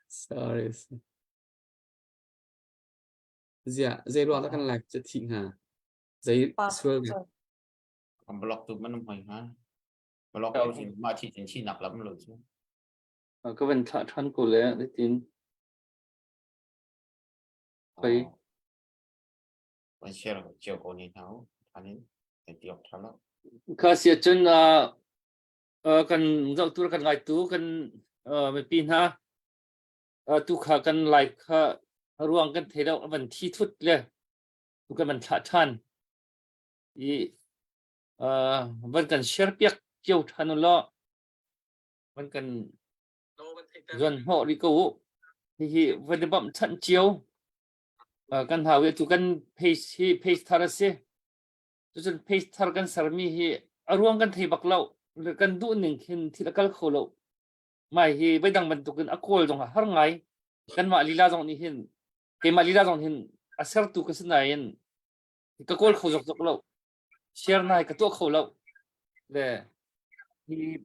Sorry. Zia, zei ruang dah kan live cu thi hnga? Zei sual hnga? Kan block tu man hoi hnga. Block lo sin ma thi chin chi nak lam lo cu. Ka van thlah ṭhan ko le nitin. Khoi. Van share cio ko ni hna thanin ti ok tha lo. Kha sia cun kan zohtu kan ngaitu kan mipi hna tu kha kan live kha ruang kan thei lo van thi thut le tu kan van thlah ṭhan i van kan share piak cio ṭhan u law van kan zuan hnawh rih ko u hihi van i bawmh chanh cio kan hau i tu kan page hi page thar a si. Cucun page thar kan sermi hi a ruang kan thei bak lo. Kan duh ning khin thil a kal kho lo. Mai hi voidang bantukin a kawl zong a har ngai. Kanmah lila zong nih hin keimah lila zong hin a sertu ka si nain ka kawl kho zokzok lo. Share nai ka tuah kho lo. Le hi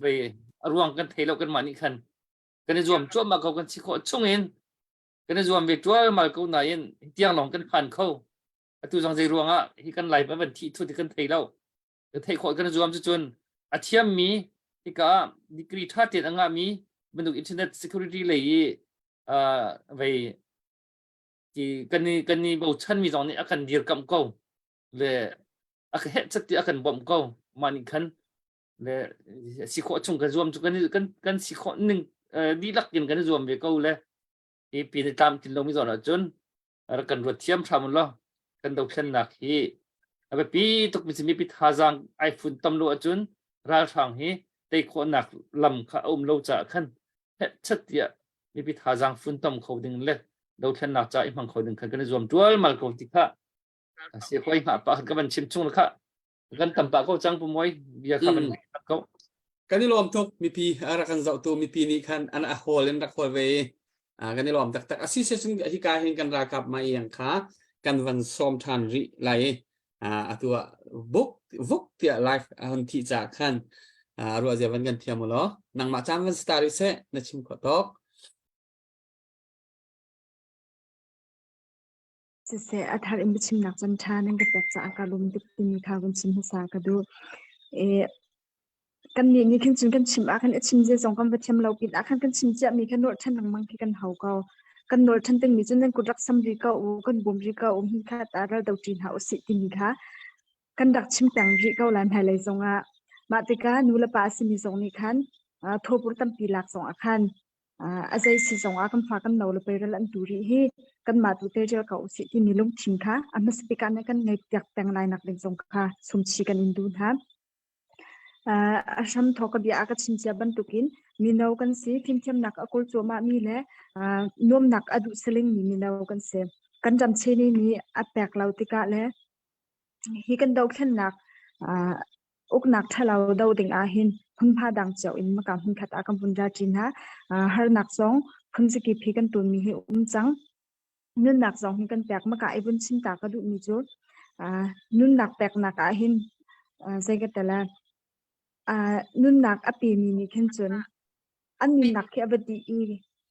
vei a ruang kan thei lo kanmah nih khan kan i zuam cuahmah ko kan si khawh chungin kan i zuam ve ṭualmal ko nain tiang lawng kan phan kho. Atu zong zei ruangah hi kan life a van thih thut hi kan thei lo. Kan theih khawh kan i zuam cucun a thiammi hika ah degree ṭha tein a ngahmi bantuk internet security lei i vei ti kan i bochanmi zong nih a kan dirkamh ko le a ka heh chat ti a kan bawmh ko mah nih khan le si khawh chung kan zuam cu kan kan kan si khawh ning dihlak in kan i zuam ve ko le hi pin i tlam tin lomi zawn ahcun rak kan ruat thiam hram law kan dothlennak hi a biapi tuk mi mipi thazaang ai fun tam lo ahcun ralhrang hi tei khawhnak lam kha a um lo caah khan chat tiah mipi thazaang fun tam kho ding le dothlennak ca i hmang kho ding khan kan i zuam tual mal ko ti kha si hoi ngah pa kan van chim chung kha kan tam pah ko cang pu moi bia kha van ko. Kan i lawm tuk. Mipi a rak kan zohtu mipi nih khan an a hawl in rak hawl ve i kan i lawm taktak. Asi se cun hika hin kan ralkap ma iang kha kan van sawm ṭhan rih lai i atu ah vuk vuk tiah live a hun thih caah khan ruah zia van kan thiam u law nangmah caan van star rih seh na chim khawh tawk. Siseh, a thar in biachimnak caan ṭha nan ka pek caah kaa lawm tuk timi kha vun chim hmasa ka duh. Kannih nih khin cun kan chim ah khan a chim zeizong kan va thiam lo pin ah khan kan chim ciami kha nolh ṭhan lengmang khi kan hau ko. Kan nolh ṭhan dingmi cu nan kut rak sam rih ko u, kan bawm rih ko u, hmunkhat ah ral do ṭi hna usih timi kha kan rak chim peng rih ko lai hmailei zongah. Mah tikah nu le pa a simi zong nih khan thawpur tampi lak zongah khan A zei si zongah kan fa kan no le peirel an tu rih hi kanmah tu te rel ko usih timi lungthin kha a hmasa bik ah kan ngei piak peng lai nak ding zong kha sumchi kan in duh hna. A hram thawk ka bia a ka chim cia bantukin mino kan si fimthiamnak a kawl cuahmah mi le nuamnak a duh saling mi mino kan si. Kan ram cheni nih a pek lo tikah le hi kan dothlennak uknak ṭhalo do ding ahhin hmunhma dang cio in maka hmunkhat ah kan vun ra ṭi hna. Harnak zong phunzakip hi kan tonmi hi um cang. Nunnak zong hi kan pek. Maka i vun chim ta ka duhmi cu nunnak peknak ahhin zei ka tel nunnak a pemi nih khin cun an nunnak khi a va dih i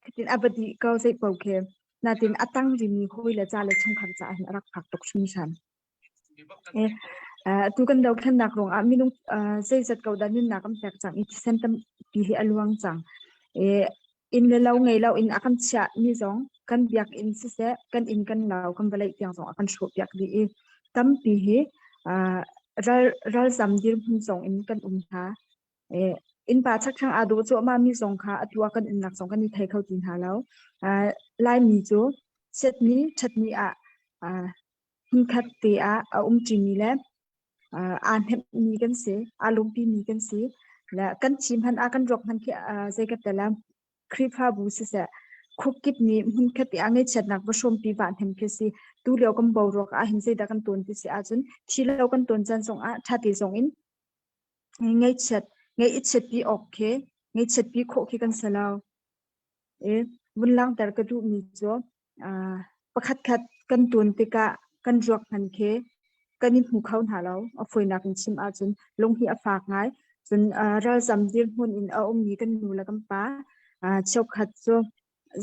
khitin a va dih ko zei paoh khi natin a tang rimi hawi le ca le chungkhar caah hin a rak fak tuk hringhran. Atu kan dothlennak ruangah minung zeizat ko dah nunnak an pek cang i thisen tampi hi a luang cang. Inn le lo ngei lo in a kan chiah mi zong kan biakinn siseh, kan inn kan lo, kan vawlei tiang zong a kan hrawhpiak dih i tampi hi ralzam dirhmun zong in kan um hna. Innpa chakthlang aa dawh cuahmah mi zong kha atu ah kan umnak zong kan i thei kho ti hna lo. Laimi cu chiatni ṭhatni ah hmunkhat te ah a umṭimi le aa hnemhmi kan si, aa lungpimi kan si. Le kan thi hmanh ah kan ruak hmanh khi zei ka tel ah Khrihfabu siseh khuakip nih hmunkhat te ah ngaihchiatnak va hrawmpi va hnem khi si. Tu lio kan boruak ah hin zeidah kan tawn ti si ahcun thi lo kan tawn caan zong ah ṭha te zong in ngaihchiat ngaih i chiatpi awk khi ngaihchiatpi khawh khi kan si lo. Vun langhter ka duhmi cu pakhatkhat kan ṭuan tikah kan ruak hman khi kan i hmu kho hna lo. A fawinak in chim ahcun lung hi a fak ngai. Cun ralzam dirhmun in a ummi kan nu le kan pa cheukhat cu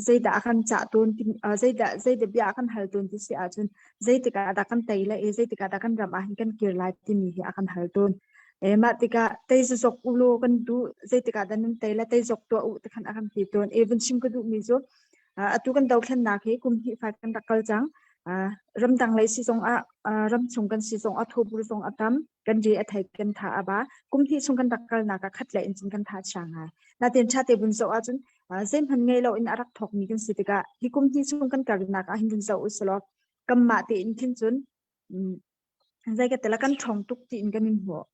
zeidah a kan cah tawn ti zeidah zeidah bia a kan hal tawn ti si ahcun zeitik ah dah kan tei lai i zeitik ah dah kan ram ah hin kan kir lai timi hi a kan hal tawn. E mah tikah tei zok u law kan duh zeitik ah dah nan tei lai tei zok tuah u ti khan a kan ti tawn. E vun chim ka duhmi cu atu kan dothlennak hi kum hnih fai kan rak kal cang. Ramdang lei si zong ah ramchung kan si zong ah thobur zong a tam kan ri a thei kan tha a ba kum hnih chung kan rak kalnak ah khat le in cun kan tha chia ngai. Natin ṭha te vun zoh ahcun zeihmanh ngei lo in a rak thawkmi kan si tikah hi kum hnih chung kan kalnak ah hin vun zoh usulaw kanmah tein khin cun zei ka tela kan ṭhawng tuk tiin kan in hmuh.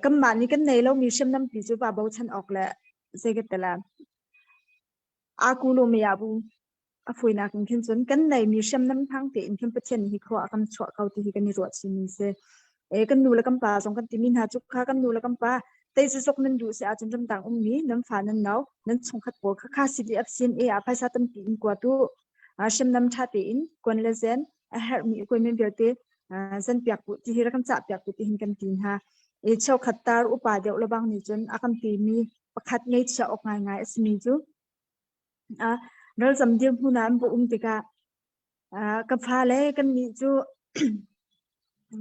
Kanmah nih kan nei lomi hriamnam pi cu va bochan awk le zei ka tela aku lo me bu a fuinak in khin cun kan neimi hriamnam hmang tein khin Pathian hi khua a kan chuah ko ti hi kan i ruah chimi si. E kan nu le kan pa zong kan timi hna cu kha kan nu le kan pa tei zuk nan duh si ahcun ramdang ummi nan fa nan nau nan chungkhat pawl kha kha CDF CNA ah phaisa tampi in kua tu hriamnam ṭha tein kuan le zen a herhmi equipment vialte zan piak bu ti hi rak kan cah piak bu ti hin kan ti hna. E cheukhat tar upa deuh lebang nih cun a kan timi pakhat ngeihchiah awk ngaingai a simi cu Ralzam dirhmun ah an va um tikah ka fale kannih cu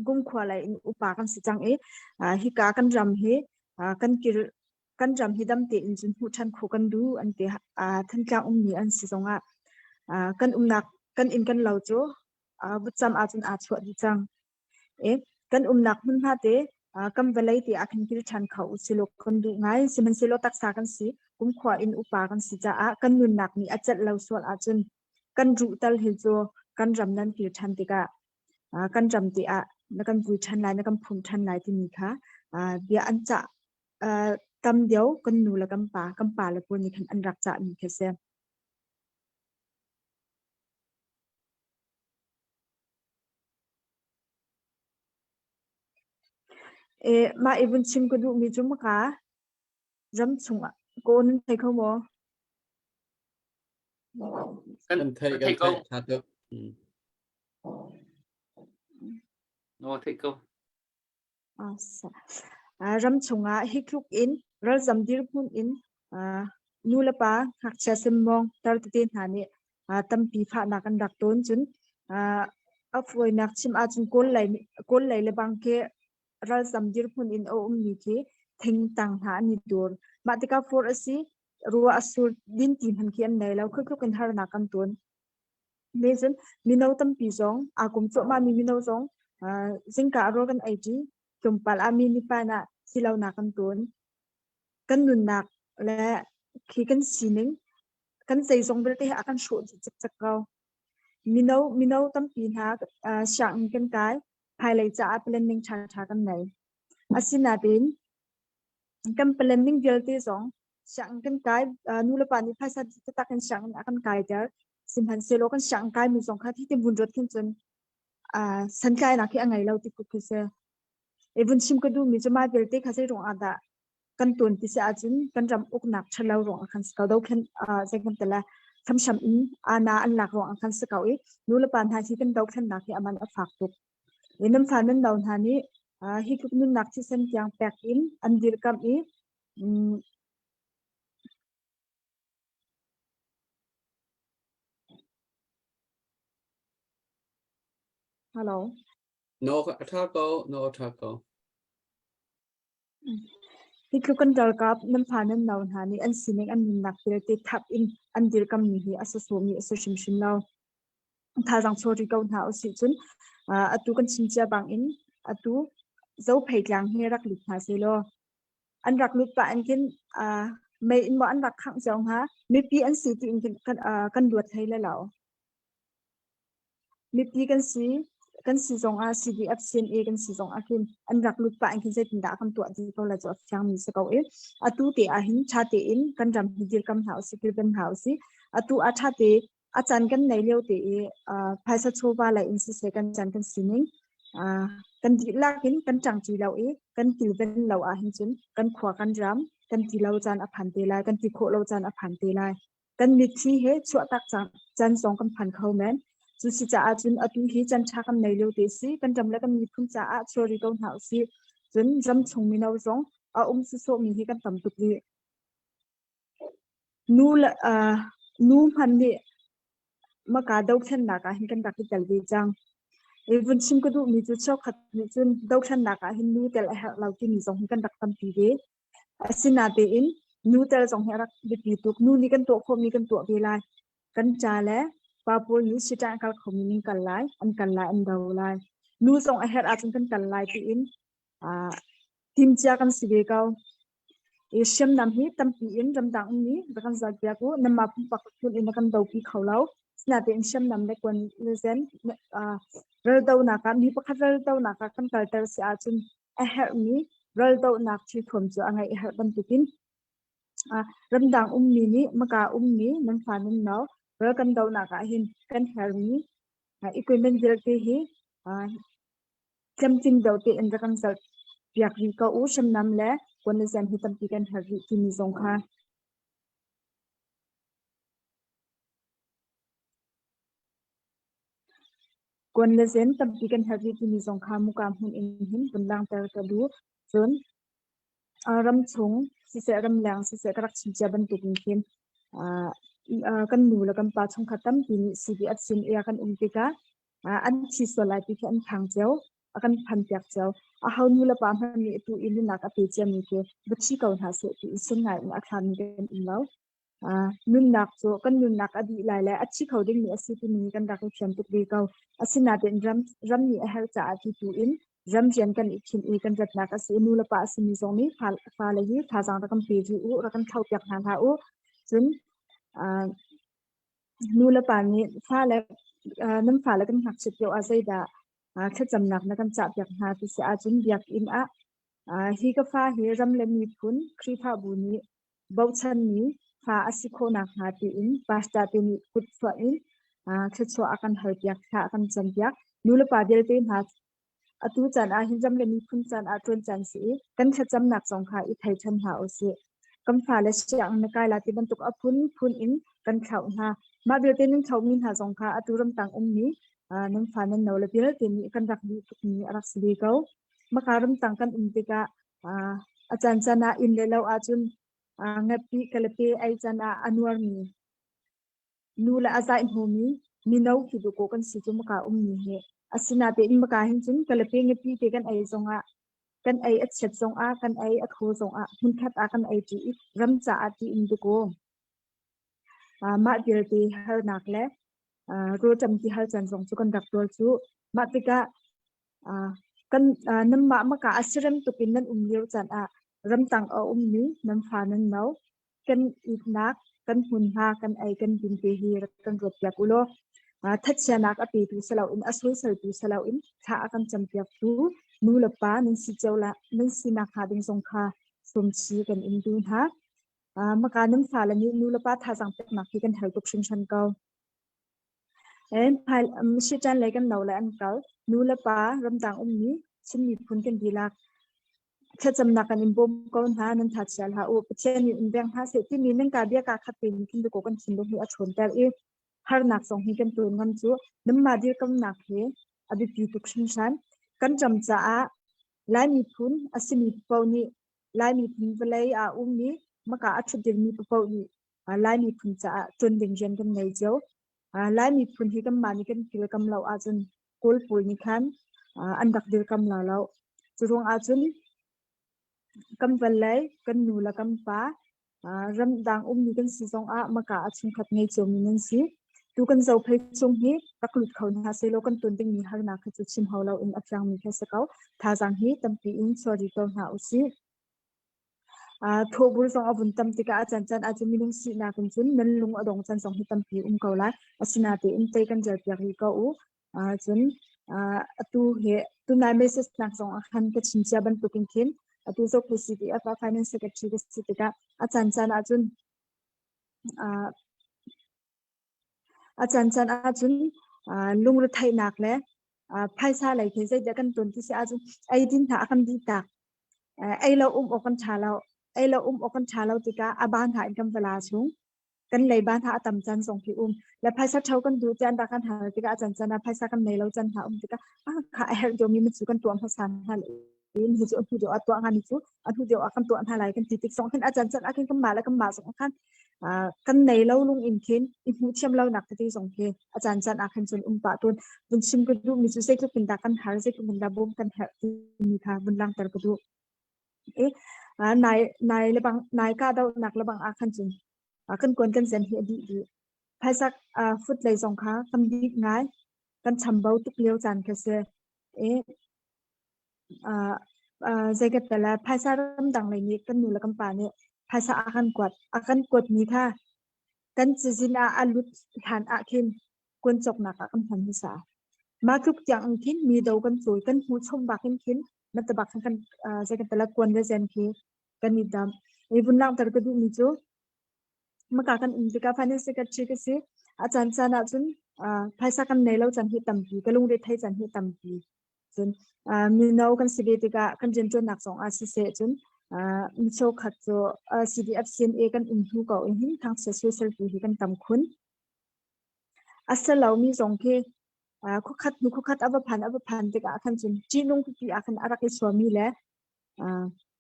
kumkhua lei in upa kan si cang i hika kan ram hi kan kir kan ram hi dam tein cun hmuh ṭhan khawh kan duh an ti. Thantlang ummi an si zongah kan umnak kan inn kan lo cu vutcam ahcun aa chuah dih cang. I kan umnak hmunhma te kan vawlei te ah khin kil ṭhan kho usilaw kan duh ngai. Sihmanhsehlaw taksa kan si, kumkhua in upa kan si caah kan nunnak nih a celh lo sual ahcun kan ruh tal hi cu kan ram nan kir ṭhan tikah kan ram te ah na kan vui ṭhan lai, na kan phum ṭhan lai timi kha bia an cah tam deuh kan nu le kan pa, kan pa le pawl nih khan an rak cahmi khi a si. Mah i vun chim ka duhmi cu maka ram chungah kaw nan thei kho maw? Kan theih kan theih tha tuk. No theih ko. Ram chungah hi tluk in ralzam dirhmun in nu le pa ngakchia semmawng tar tete hna nih tampi fahnak an rak tawn. Cun a fawinak chim ahcun Kawl lei le bang khi ralzam dirhmun in a ummi khi thingtang hna an i dur. Mah tikah fur a si, ruah a sur, dinti hmanh khi an nei lo. Khi tluk in harnak an tawn. Cun mino tampi zong aa kum cuahmahmi mino zong zingka ah rawl kan ei ṭi, tlawmpal ah mi nipan ah silonak kan tuan. Kan nunnak le khi kan sining, kan zeizong vialte hi a kan hrawh dih cikcek ko. Mino, mino tampi hna sianginn kan kai, hmailei caah planning ṭhaṭha kan ngei. Asinain kan planning vialte zong sianginn kan kai nulepa nih phaisa taktak in sianginn a kan kaiter sihmanhsehlaw kan sianginn kaimi zong kha hitin vun ruat khin cun santlainak hi a ngei lo ti khi si e vun chim ka duhmi cu mah vialte kha zei ruang ah dah kan tuan ti si ahcun kan ram uknak ṭhalo ruang ah khan si ko dothlen zei kan tala thamsham in ana an lak ruang ah khan si ko i nulepa hna hi kan dothlennak hi aman a fak tuk i nan fa nan no hna nih hi tluk nunnak thisen tiang pek in an dirkamh i Hello. No a ṭha ko, no a ṭha ko. Hi tluk kan ralkap nan fa nan nau hna nih an sining an nunnak vialte thap in an dirkammi hi a sawsawhmi a si hrimhrim lo. Thazaang chaw ri ko hna usih cun atu kan chim cia bangin atu Zophei tlang hi rak lut hna sehlaw an rak lut pah in khin mei in maw an rak khangh cio hnga mipi an si ti in khin kan luat hlei le lo mipi kan si kan si zong ah CDF CNA kan si zong ah khin an rak lut pah in khin zeitindah kan tuah ti ko la cu a fiang mi si ko i atu te ah hin tha tein kan ram hi dirkam hna usih kilven hna usih atu a tha te a caan kan nei lio te i phaisa chawva lei in siseh kan caan kan sining kan dihlak in kan ṭangṭi lo i kan kilven lo ahhin cun kan khua kan ram kan ti lo caan a phan te lai kan ti khawh lo caan a phan te lai kan mitthli he chuahtak caan zong kan phan kho men cu si caah cun atu hi caan ṭha kan nei lio te si kan ram le kan miphun caah chuari ko hna usih. Cun ramchung mino zong a um sawsawhmi hi kan tam tuk rih. Nu le nu hmanh nih maka dothlennak ah hin kan rak i tel ve cang. I vun chim ka duhmi cu cheukhat nih cun dothlennak ah hin nu tel a herh lo timi zong hi kan rak tampi ve. Asinain nu tel zong hi a rak biapi tuk. Nu nih kan tuah khawhmi kan tuah ve lai. Kan ca le pa pawl nih siṭah an kal khomi ning kal lai, an kal lai, an do lai. Nu zong a herh ahcun kan kal lai tiin timcia kan si ve ko. I hriamnam hi tampi in ramdang ummi rak kan zalpiak u. Nanmah pumpak phun in na kan dopi kho lo. Sinain hriamnam le kuan le zen raldonak ah mi pakhat raldonak ah kan kalter si ahcun a herhmi raldohnak thilthuam cu a ngeih a herh bantukin ramdang ummi nih maka ummi nan fa nan nau ral kan dohnak ah hin kan herhmi equipment vialte hi tlamtling deuh tein rak kan zalh piak rih ko u hriamnam le kuan le zen hi tampi kan herh rih timi zong kha Kuan le zen tampi kan herh rih timi zong kha muka hmun in hin vun langhter ka duh. Cun ramchung siseh ramleng siseh ka rak chim cia bantukin khin kan nu le kan pa chungkhat tampi nih CDF sin i kan um tikah an thi sual lai ti khi an phang cio a kan phan piak cio. Aho nu le pa hmanh nih atu i nunnak a pe ciami khi va thi ko hna seh ti in sun ngai in a thlami kan um lo. Nunnak cu kan nunnak a dih lai le a thi kho dingmi a si timi kan rak i fian tuk ve ko. Asinain ram, ram nih a herh caah ti tu in ram rian kan i khinh i kan ratnak a si i nu le pa a simi zong nih fale hi thazaang rak kan pe rih u, rak kan thlauhpiak hna hlah u. Cun nu le pa nih fale nan fale kan ngakchiat lio ah zeidah thlacamnak na kan cahpiak hna ti si ahcun biakinn ah hi ka fa hi ram le miphun Khrihfabu nih bochanmi fa a si khawh nakhnga tiin pastor te nih kut chuah in thluachuah a kan halpiak, thla a kan campiak. Nu le pa vialte hna atu caan ah hin ram le miphun caan ah ṭuan caan si i kan thlacamnak zong kha i thei ṭhan hna u sih. Kan fale siang na kai la ti bantuk a phunphun in kan thlauh hna. Mah vialte nan thlauhmi hna zong kha atu ramtang ummi nan fa nan no le vialte nih kan rak duh tukmi a rak si ve ko. Maka ramtang kan um tikah A caancaan ah inn le lo ahcun ngapi kalape ei can ah a nuarmi nu le a zaih hmumi mino khi dawkaw kan si cu maka ummi hi. Asinain maka hin cun kalape ngapi te kan ei zongah kan ei a chiat zongah kan ei a thaw zongah hmunkhat ah kan ei ṭi i ram caah tiin dawkaw mah vialte harnak le rawlṭam ti hal caan zong cu kan rak tuar cu. Mah tikah Kan nanmah maka a sirem tuk in nan um lio caan ah ramtang a ummi nan fa nan no. Kan itnak, kan hmunhma, kan ei, kan din te hi rak kan ruat piak u law thatchianak a petu si loin a soiseltu si loin thla a kan campiaktu nu le pa nan si cio la nan sinak hnga ding zong kha sawmchi kan in duh hna. Maka nan fale nih nu le pa thazaang peknak hi kan hal tuk hringhran ko. Siṭan lei kan no le an kal. Nu le pa ramdang ummi Chin miphun kan dihlak thlacamnak kan in bawm ko hna nan tha chia hlah u. Pathian nih in veng hna seh timi nan ka bia kaa khat tein khin ko kan thinlung hi a ṭhawnter i harnak zong hi kan tuan ngam cu nanmah dirkamnak hi a biapi tuk hringhran. Kan ram caah Lai miphun a simi paoh nih Lai miphun vawlei ah ummi maka a ṭhutdirmi paoh nih Lai miphun caah ṭuan ding rian kan ngei cio. Lai miphun hi kanmah nih kan kilkam lo ahcun Kawl pawl nih khan an rak dirkam la lo. Cu ruang ahcun kan vallei, kan nu le kan pa ramdang ummi kan si zongah maka ah chungkhat ngei ciomi nan si. Tu kan zophei chung hi rak lut kho hna sehlaw kan ton dingmi harnak kha cu chim hau loin a fiangmi kha si ko. Thazaang hi tampi in chuah rih ko hna usih. Thawhbur zong a vun tam tikah a cancan ahcun minung sinak in cun nan lung a dong can zong hi tampi um ko lai. Asinain tei kan relpiak rih ko u. Cun atu hi tunai message nak zong ah khan ka chim cia bantukin khin atu Zokhu CDF ah Finance Secretary ka si tikah a cancan ahcun a cancan ahcun lungretheihnak le phaisa lei khi zeidah kan tuan ti si ahcun eidin hna a kan dih tak. Ei lo um awk kan ṭha lo. Ei lo um awk kan ṭha lo tikah a ba hna in kan va la chung. Kan leiba hna a tam caan zong hi um. Le phaisa ṭho kan duh tiah an rak kan hal tikah a cancan ah phaisa kan nei lo caan hna um tikah ah kha a herh deuhmi cu kan tuah hmasa hna. In hi cu a hnu deuh ah tuah ngami cu a hnu deuh ah kan tuah hna lai kan ti tik zong khin a can can ah khin kanmah le kanmah zong khan kan nei lo lung in khin i hmuh thiam lo nak tete zong khi a caan caan ah khin cun um pah tawn. Vun chim ka duh mi cu zeitluk in dah kan har, zeitluk in dah bawm kan herh timi kha vun langhter ka duh. E nai nai le bang nai ka do nak le bang ah khan cun kan kuan kan zen hi a dih dih. Phaisa fut lei zong kha kan bik ngai, kan chambau tuk lio caan kha si. E Zei ka tel ah phaisa ramdang lei nih kan nu le kan pa nih phaisa a kan kuat. A kan kuatmi kha kan cazin ah a lut hlan ah khin kuan cawknak ah kan hman hmasa. Mah tluk tiang in khin mi do kan cawi, kan hmuh chom bak in khin na bak khan kan zei kan tel ah kuan le zen khi kan i dam. I vun langhter ka duhmi cu maka kan um tikah finance secretary ka si. A caan caan ahcun phaisa kan nei lo caan hi tampi, ka lungre thei caan hi tampi. Cun mino kan si ve tikah kan rianṭuannak zong ah siseh cun mi cheukhat cu CDF CNA kan um hnu ko in hin thangchiat soiseltu hi kan tam khun. A si lomi zong khi khuakhat hnu khuakhat a va phan a va phan tikah khan cun ṭihnung pipi ah khan a rak i suami le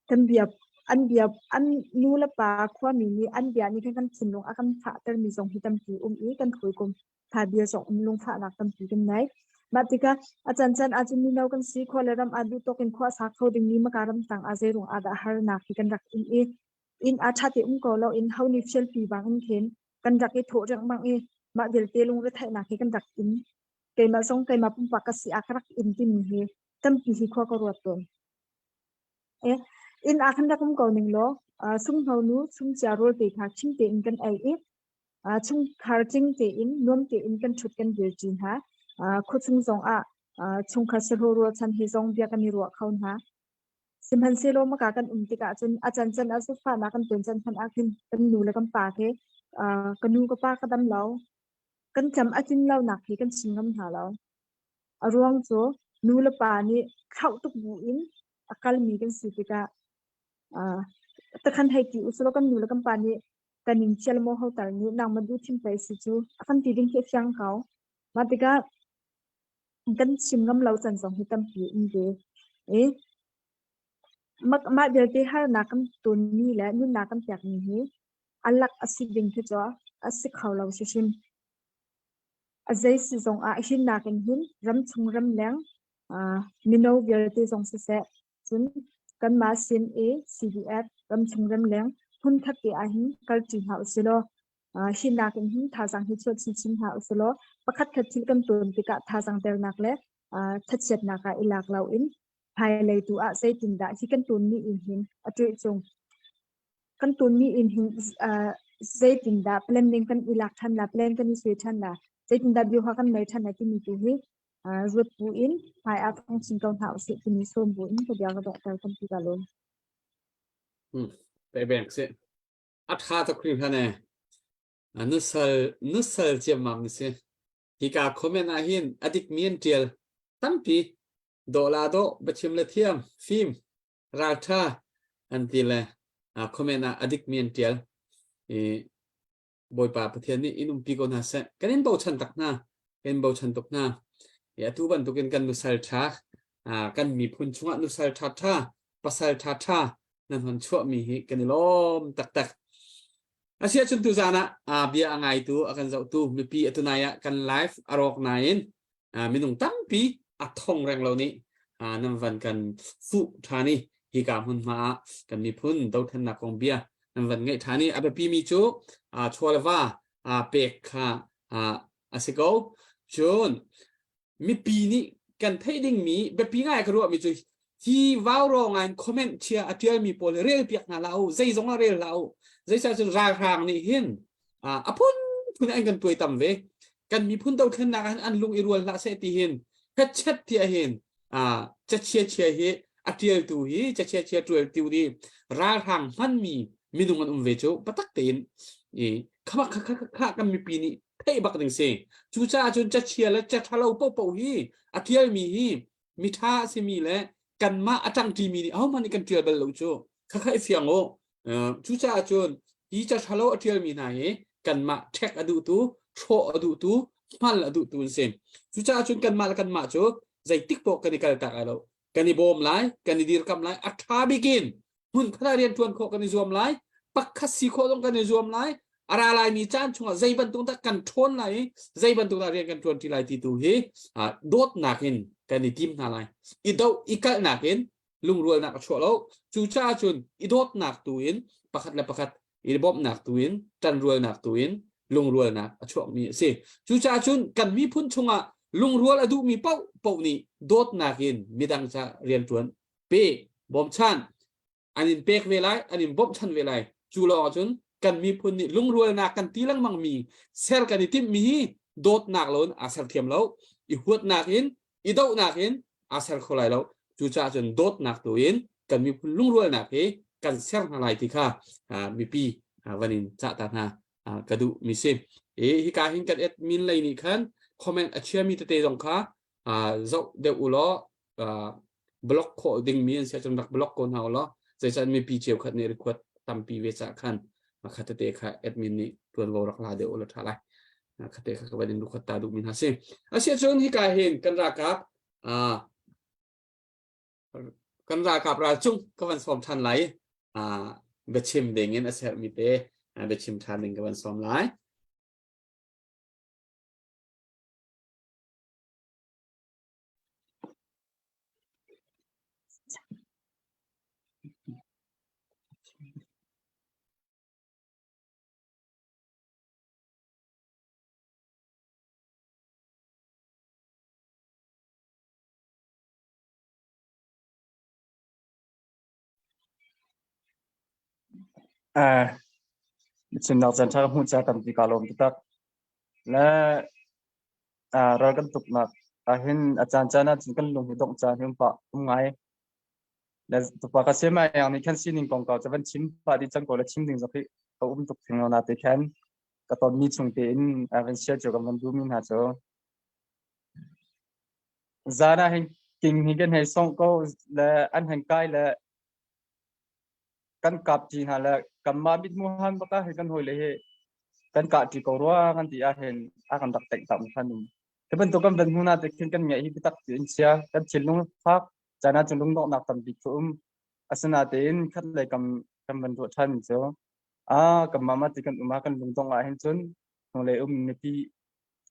kan bia an bia an nu le pa khuami nih an bia nih khan kan thinlung a kan fahtermi zong hi tampi um i kan hawikom tha bia zong um lungfahnak tampi kan nei. Mah tikah a cancan ahcun mino kan si khua le ram ah duh tawk in khua sa kho dingmi maka ram tang ah zeirung ah dah harnak hi kan rak in i inn a ṭha te um ko lo in ho nih fialpi bang in khin kan rak i thawh riangmang i mah vialte lungretheihnak hi kan rak in. Keimah zong keimah pumpak ka si ah ka rak in timi hi tampi hi khua ka ruat tawn. E, inn ah khan rak um ko ning law sunghno nu chungcia rawl te kha khim tein kan ei i Chungkhar tling tein nuam tein kan ṭhut kan dirṭi hna. Khuachung zongah chungkhar sahlawh rualchan he zong bia kan i ruah kho hna. Sihmanhsehlaw maka kan um tikah cun a cancan ah sifahnak kan ton can hmanh ah khin kan nu le kan pa he ka nu ka pa ka dam lo, kan tlam a tlin lonak hi kan chim ngam hna lo. A ruang cu nu le pa nih thlauh tuk bu in a kalmi kan si tikah takhan hei ti usulaw kan nu le kan pa nih kan in thial maw hotar nih nangmah duh thim pei si cu a kan ti ding khi a fiang ko. Mah tikah kan chim ngam lo can zong hi tampi um ve. I mah vialte harnak kan tonmi le nunnak kan pekmi hi a lak a si ding khi cu a si kho lo hrimhrim. A zei si zong ah hinnak in hin ramchung ramleng mino vialte zong siseh Cun kanmah sin i CDF ramchung ramleng hmunkhat te ahhin kalṭi hna usilaw hi nakin hin thazaang hi chuah chinchin hna usilaw pakhatkhat thil kan tuan tikah thazaang dernak le thachiatnak ah i lak loin hmailei tu ah zeitindah hi kan tuanmi in hin a ṭuih cung kan tuanmi in hin zeitindah planning kan i lak ṭhan la plan kan i suai ṭhan la zeitindah bioha kan nei ṭhan la timi tu hi Ruat bu in hmai ah thong chin ko hna usih timi sawm bu in ka bia ka donghter kan ti ka lawm. Pe beng si. A tha tuk hringhran e. Nusal nusal ciammam ni si. Hika comment ah hin adik mi an tial tampi do la do bachim le thiam fim raltha an ti le comment ah adik mi an tial i Bawipa Pathian nih in umpi ko hna seh. Kan in bochan tak hna. Kan in bochan tuk hna. I atu bantukin kan nusal ṭha, kan miphun chungah nusal ṭha ṭha, pasal ṭha ṭha nan hon chuahmi hi kan i lawm taktak. Asiah cun tuzaan ah bia a ngaitu, a kan zohtu mipi atunai ah kan live a rawk nain minung tampi a thong reng lo nih nan van kan fuh ṭhan i hika hmunhma ah kan miphun dothlennak kong bia nan van ngaih ṭhan i a biapi mi cu chaw le va pek kha a si ko. Cun mipi nih kan theih dingmi biapi ngai ka ruahmi cu hi vau ngai comment chia a ṭialmi pawl hi rel piak hna hlah u, zeizong ah rel hlah u. Zeicah cun ralhrang nih hin a phunphun an kan tuaitam ve. Kan miphun dothlennak ah hin an lung i rual hlah seh ti hin hetchet tiah hin cachia chia hi a ṭialtu hi cachia chia ṭialtu hi ralhrang hmanmi minung an um ve cu patak tein i kha kha kha kha kan mipi nih theih bak ding si. Cucaah cun cachia le caṭhalo paohpaoh hi a ṭialmi hi miṭha a simi le kanmah a ṭangṭimi nih ahohmanh nih kan ṭial bal lo cu. Khakha i fiang u. Cucaah cun hi caṭhalo a ṭialmi hna hi kanmah ṭhek a duhtu, hrawh a duhtu, hmal a duhtu an si. Cucaah cun kanmah le kanmah cu zeitik paoh kan i kaltak lai lo. Kan i bawm lai, kan i dirkamh lai, a ṭha bik in hmun khat ah rian ṭuan khawh kan i zuam lai, pakhat si khawh zong kan i zuam lai. A ra laimi caan chungah zei bantuk dah kan ṭhawn lai i zei bantuk dah rian kan ṭuan ṭi lai ti tu hi dawtnak in kan i tim hna lai. I doh i kalhnak in lungrualnak a chuah lo. Cucaah cun i dawtnak tu in pakhat le pakhat i bawmhnak tu in ṭanrualnak tu in lungrualnak a chuakmi a si. Cucaah cun kan miphun chungah lungrual a duhmi paoh paoh nih dawtnak in midang ca rianṭuan pe bawmchan an in pek ve lai an in bawmhchan ve lai cu lawng ahcun kan miphun nih lungrualnak kan ti lengmang mi ser kan i timhmi hi dawtnak lo in aa ser thiam lo i huatnak in i dohnak in aa ser kho lai lo cucaah cun dawtnak tu in kan miphun lungrualnak hi kan ser hna lai ti kha mipi van in cah ta hna ka duh mi si i hika hin kan admin lei nih khan comment a chiami tete zong kha zoh deuh u law block khawh ding mi an si ahcun rak block ko hna u law zeicah mipi cheukhat nih request tampi ve cah khan kha tete kha admin nih tuanvo rak la deuh u law tha lai khate kha ka van in lukhat ta duh mi hna si asiahcun hika hin kan ralkap kan ralkap ral cung ka van sawm than lai biachim ding in a sermi te biachim than ding ka van sawm lai. Chimnak caan ṭha ka hmuh caah tampi kaa lawm taktak. Le ral kan tuknak ahhin a caancaan ahcun kan lung hi dongh caan hi um pah um ngai. Le tupa ka siam ah nih khan sining kongkau cu van chim pah dih cang ko le chim ding zong hi ka um tuk theng lo na te khan ka tonmi chung tein van share cu kan van duhmi hna cu zan ah hin king hi kan hei songh ko le an heng kai le kan kap ṭi hna le kanmah mithmuh han bak ah hin kan hawile hi kan kah ṭi ko rua kan ti ah hin a kan rak tengh tam khan um. Hi bantuk kan van hmu na te khin kan ngeih hi biatak ti in chia kan thinlung fak caan ah cun lungdonghnak tampi cu um. Asinain khat lei kam kan van ruah ṭhan mi cu a kan mama ti kan um ah kan lungdongh ah hin cun hnulei um mipi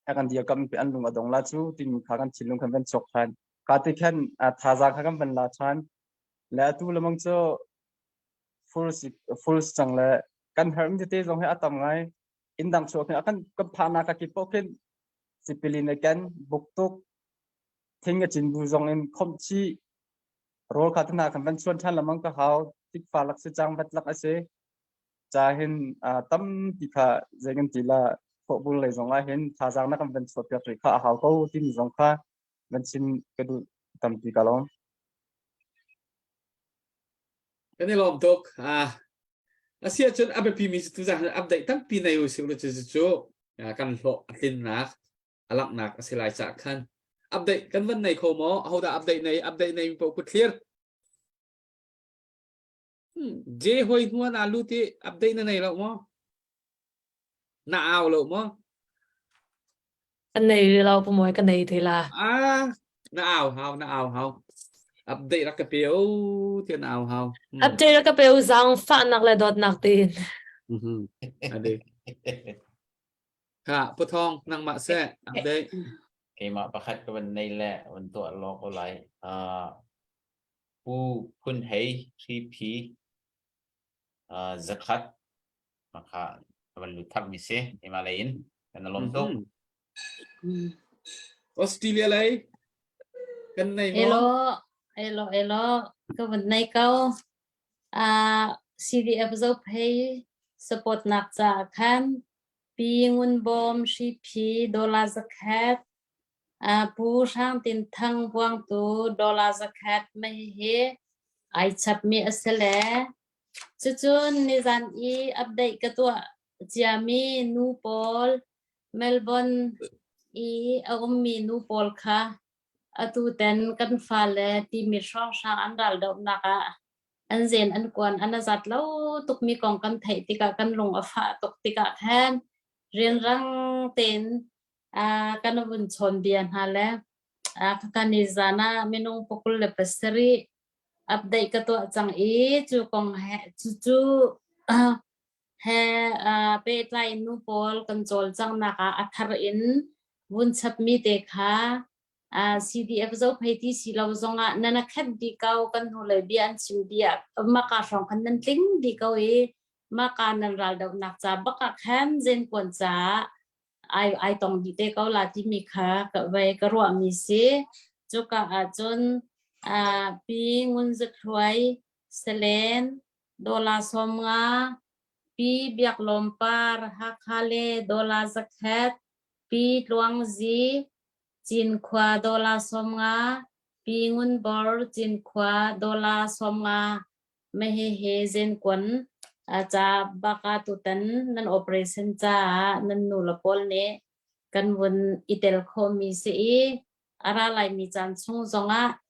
a kan dirkamh pi an lung a dong la cu timi kha kan thinlung kan van chuak ṭhan. Ka ti khan thazaang kha kan van la ṭhan. Le atu lamang cu full full cang le kan herh mi tete zong hi a tam ngai. Inn dang chuak hin a kan kan phahnak ka kip paoh khin sipilin a ken buktuk thing a cin bu zong in khomh chih rawl kha tana kan van chuan ṭhan lamang ka hau tikfa lak si cang vat lak a si ca hin tampi kha zei kan ti la thawhbul lei zong ah hin thazaang na kan van chuah piak rih kha a hau ko timi zong kha van chim ka duh tampi ka lawm. Kan i lawm tuk. A si ahcun a biapi mi cu tuzaan update tampi nei u sih cu cu kan hlawh a tlinnak a langhnak a si lai caah khan update kan van nei kho maw ahodah update nei update nei mi paoh kut thlir J hoi hnuan aa lut i update na nei lo maw na au lo maw Ka nei lo pamoy ka nei te la. Ah na au hau na au hau update rak ka pe o tian au hau. Update rak ka pe u zang fahnak le dawtnak tin. Mhm. Ade. Kha Puthong nangmah seh update. Keimah pakhat ka van nei le van tuah law ko lai. Uh, Pu Phun Hei Hri uh, zakhat maka van lut thar mi si keimah lei in kan lawm tuk. Australia lei kan nei maw? Elo, elo, elo, ka van nei ko. Uh, CDF Zophei support nak ca khan Pi Ngun Bawm Hri Dollar zakhat Pu Hrang Tin Thang Vuangtu dollar zakhat mei hi ai chapmi a si le cucun nizan i update ka tuah ciami nu pawl Melbourne i a ummi nu pawl kha atu ten kan fale timi hrawnghrang an raldohnak ah an zen an kuan an a zat lo tukmi kong kan theih tikah kan lung a fah tuk tikah khan rianrang tein kan vun chawn bia hna le Khaka ni zan ah minung pakul le pasarih update ka tuah cang i cu kong he cucu he pehtlai nu pawl kan cawlcanghnak ah a thar in vun chapmi te kha CDF Zophei ti si lo zongah nan a khat dih ko kan hnu lei bia an chim dih ah maka hrawng khan nan tling dih ko i maka nan raldohnak ca bak ah khan zenkuan caah ai ai tong dih te ko la timi kha ka vei ka ruahmi si. Cuka ahcun Pi Ngun Za Thluai Selen Dawla 50, Pi Biak Lawm Par Hakha le Dawla 100, Pi Tluang Zi Cinkhua Dawla 50, Pi Ngun Bor Cinkhua Dawla 50 Mahihi zenkuan ca baka tutan nan operation caah nan nu le pawl nih kan vun i tel khawhmi si i a ra laimi caan chung zongah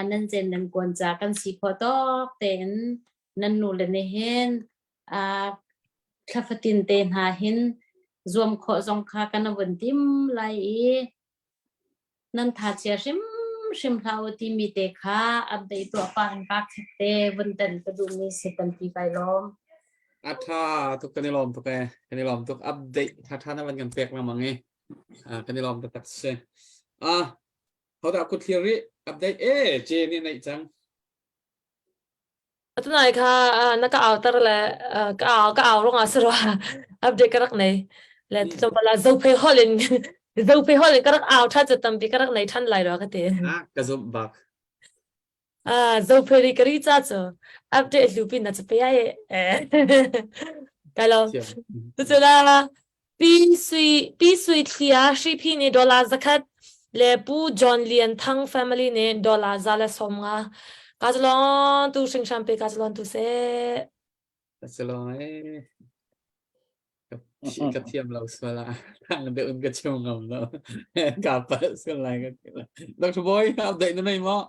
nan zen nan kuan ca kan si khawh tawk tein nan nu le nih hin thla fatin te hna hin zuam khawh zong kha kan vun tim lai i nan tha chia hrimhrim hlah u timi te kha update tuah pah in ka khat te vun tan ka duhmi si tampi kai lawm. A tha tuk kan i lawm tuk e kan i lawm tuk update tha tha na van kan pek lengmang i kan i lawm taktak si. Ah hodah kut thlir rih update e je nih neih cang. Tunai kha na ka auter le ka au ka au rong ah si rua update ka rak nei le tlawmpal ah zophei hol in zophei hol in ka rak au ṭhan cu tampi ka rak nei ṭhan lai rua ka ti. Ah ka zumh bak. Ah zophei ri ka ri ca cu update hlu pin na cu pe ai kai lo. Cucu la Pi Sui Pi Sui Thlia Hriphi nih dollar 100 le Pu John Lian Thang family nih dollar 150. Ka zalon tu hringhran pe ka zalon tu seh. Ka zalon eh. Ka thiam lo sual ah. Thang de un ka chim ngam lo. Ka pa sual lai ka ti. Dr. Boy, update na nei maw?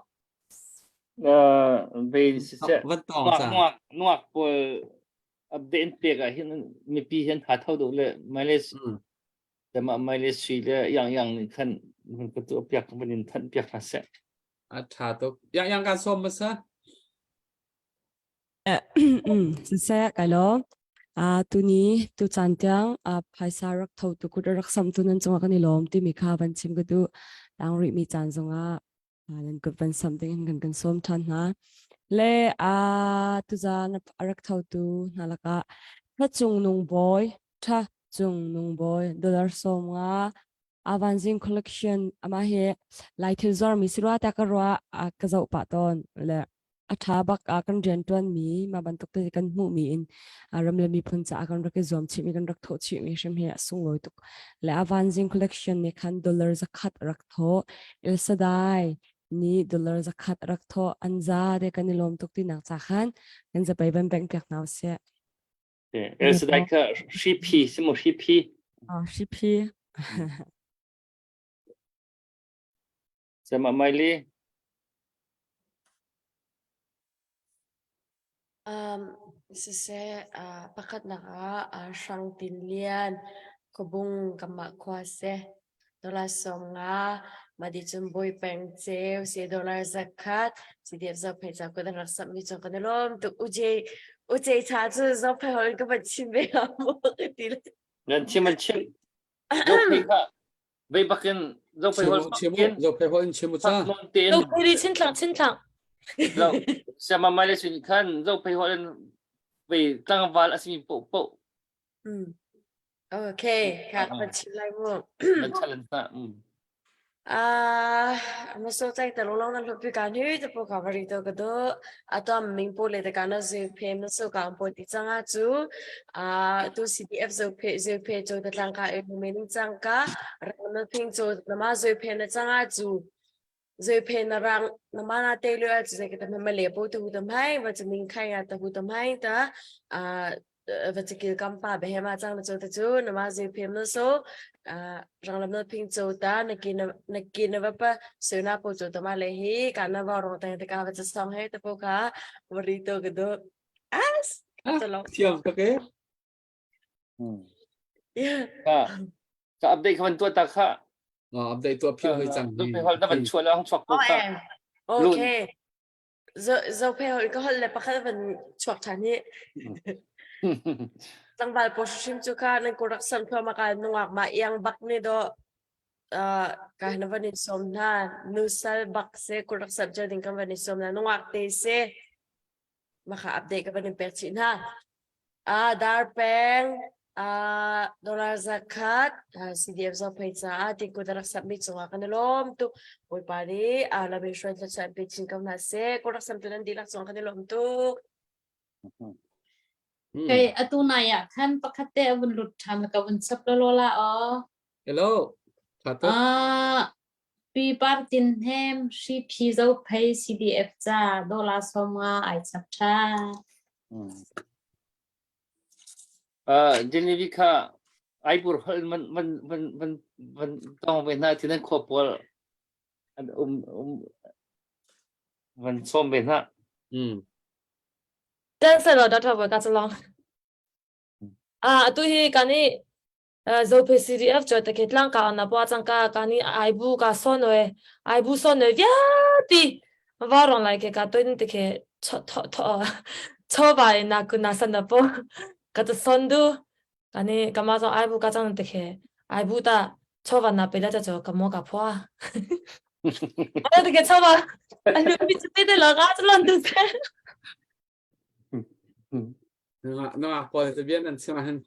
Uh, ve siseh. Van tong sa. Nuak nuak pawl update in pek ah hin mipi hi an tha tho deuh le mileage tamah mileage sui le yang yang nih khan van ka tuah piak van in thanh piak hna seh. A tha tuk. Yang yang kan som masa. Siseh kai lo. A tuni tu caan tiang a phaisa rak tho tu kut rak sam tu nan cungah kan i lawm timi kha van chim ka duh. Tang rih mi caan zongah nan kut van samh ding in kan kan sawm ṭhan hna. Le a tuzan a rak thotu hna lakah Tha Cung Nung Bawi, Tha Cung Nung Bawi, dollar 50 Avanzing collection amah hi Lai thil zuarmi si rua ta ka rua a ka zoh pah tawn le a ṭha bak ah kan rianṭuanmi mah bantuk te kan hmuhmi in ram le miphun caah kan rak i zuam chihmi kan rak thawh chihmi hrim hi a sunglawi tuk le a vanzing collection nih khan dollar 100 rak thawh El Shaddai nih dollar 100 rak thawh an za te kan i lawm tuk tinak ca khan kan zapei ban bank piak hna usih El Shaddai kha hripi si mu hripi oh hripi Sama Miley. Um, siseh, uh, pakhatnak ah uh, Hrang Tin Lian, Khuabung kanmah khua seh. Dollar 50, madi cun Bawi Peng Ceu, si dollar 100, CDF Zophei ca kut an rak samhmi cu kan i lawm tuk. Uje, uje cha cu Zophei holh in ka van chim ve hnga maw ka ti le. Nan chim an chim. Zophei kha Vei bakin zophei hol chim zophei hol in chim u ca. Zophei ri chin thlang chin thlang. Lo siama mai le sin khan zophei hol in vei tlangval asimi po po. Mm. Okay, ka kan chim lai mu. Nan challenge na. Mm. Ah, ma so chai ta long nan hlopi ka ni te po ka vari to ka do atom ming po le te ka na zu phe ma so ka po ti changa chu a tu CDF zo phe zo phe cho ta tlang ka e me ning chang ka rang na phing cho na ma zo phe na changa chu zo phe na rang na ma na te lo a chu ke ta ma le po tu ta mai wa chu ning khai ya ta hu ta mai ta a va chu kil kam pa be ma chang na cho ta chu na ma zo phe na so a rang lam na phing cho ta na ki na na ki na va pa so na po cho ta ma le hi ka na va rong ta ta ka va chu song he ta po ka ri to ka do As Thiam tak e. Ka ka update kha van tuah ta kha. Update tu phil hoi cang. Zo phe hol na van chuah lang chuak ko ka. Okay. Zo zo phe hol ka hol le pakhat van chuak than hi. Tlangval po hrim chu kha nan ko rak sam thua ma ka nungak ma iang bak ne do ka na van in som na nu sal bak se ko rak sam ding kan van in som na nungak te se ma kha update ka van in pek chih hna. Ah dar peng ah dollar zakhat CDF zophei caah tingkut a rak sammi cungah kan i lawm tuk. Bawipa nih ah lam in hruai thluachuah in pe chin ko hna seh. Kut rak samtu nan dihlak cungah kan i lawm tuk. Kei atu nai ah khan pakhat te a vun lut ṭhan ka vun chap la lo la aw. Hello. Tha tuk. Ah Pi Par Tin Hnem Hri Phi Zo Phei CDF ca dollar 50 ai chap ṭhan. Uh, Genevieve kha Aipur hol man man man man man tong ve hna ti nan khua pawl an um um van som ve hna. Mm. Ten se lo Dr. Boy ka chalong. Ah atu hi kan i Zophe CDF cu te tlang ka na pa chang ka ka ni ai bu ka son we ai bu son we viati va rong lai ke ka toin te ke cho tho tho cho ba na ku na san na po ka ta son du ka ni ka ma zo ai bu ka chang te ke ai bu ta cho va na pe la cha cho ka mo ka phwa Ana te ke cho va anu mi te te la ga chlon tu se Nungak pawl cu bia nan chim ahhin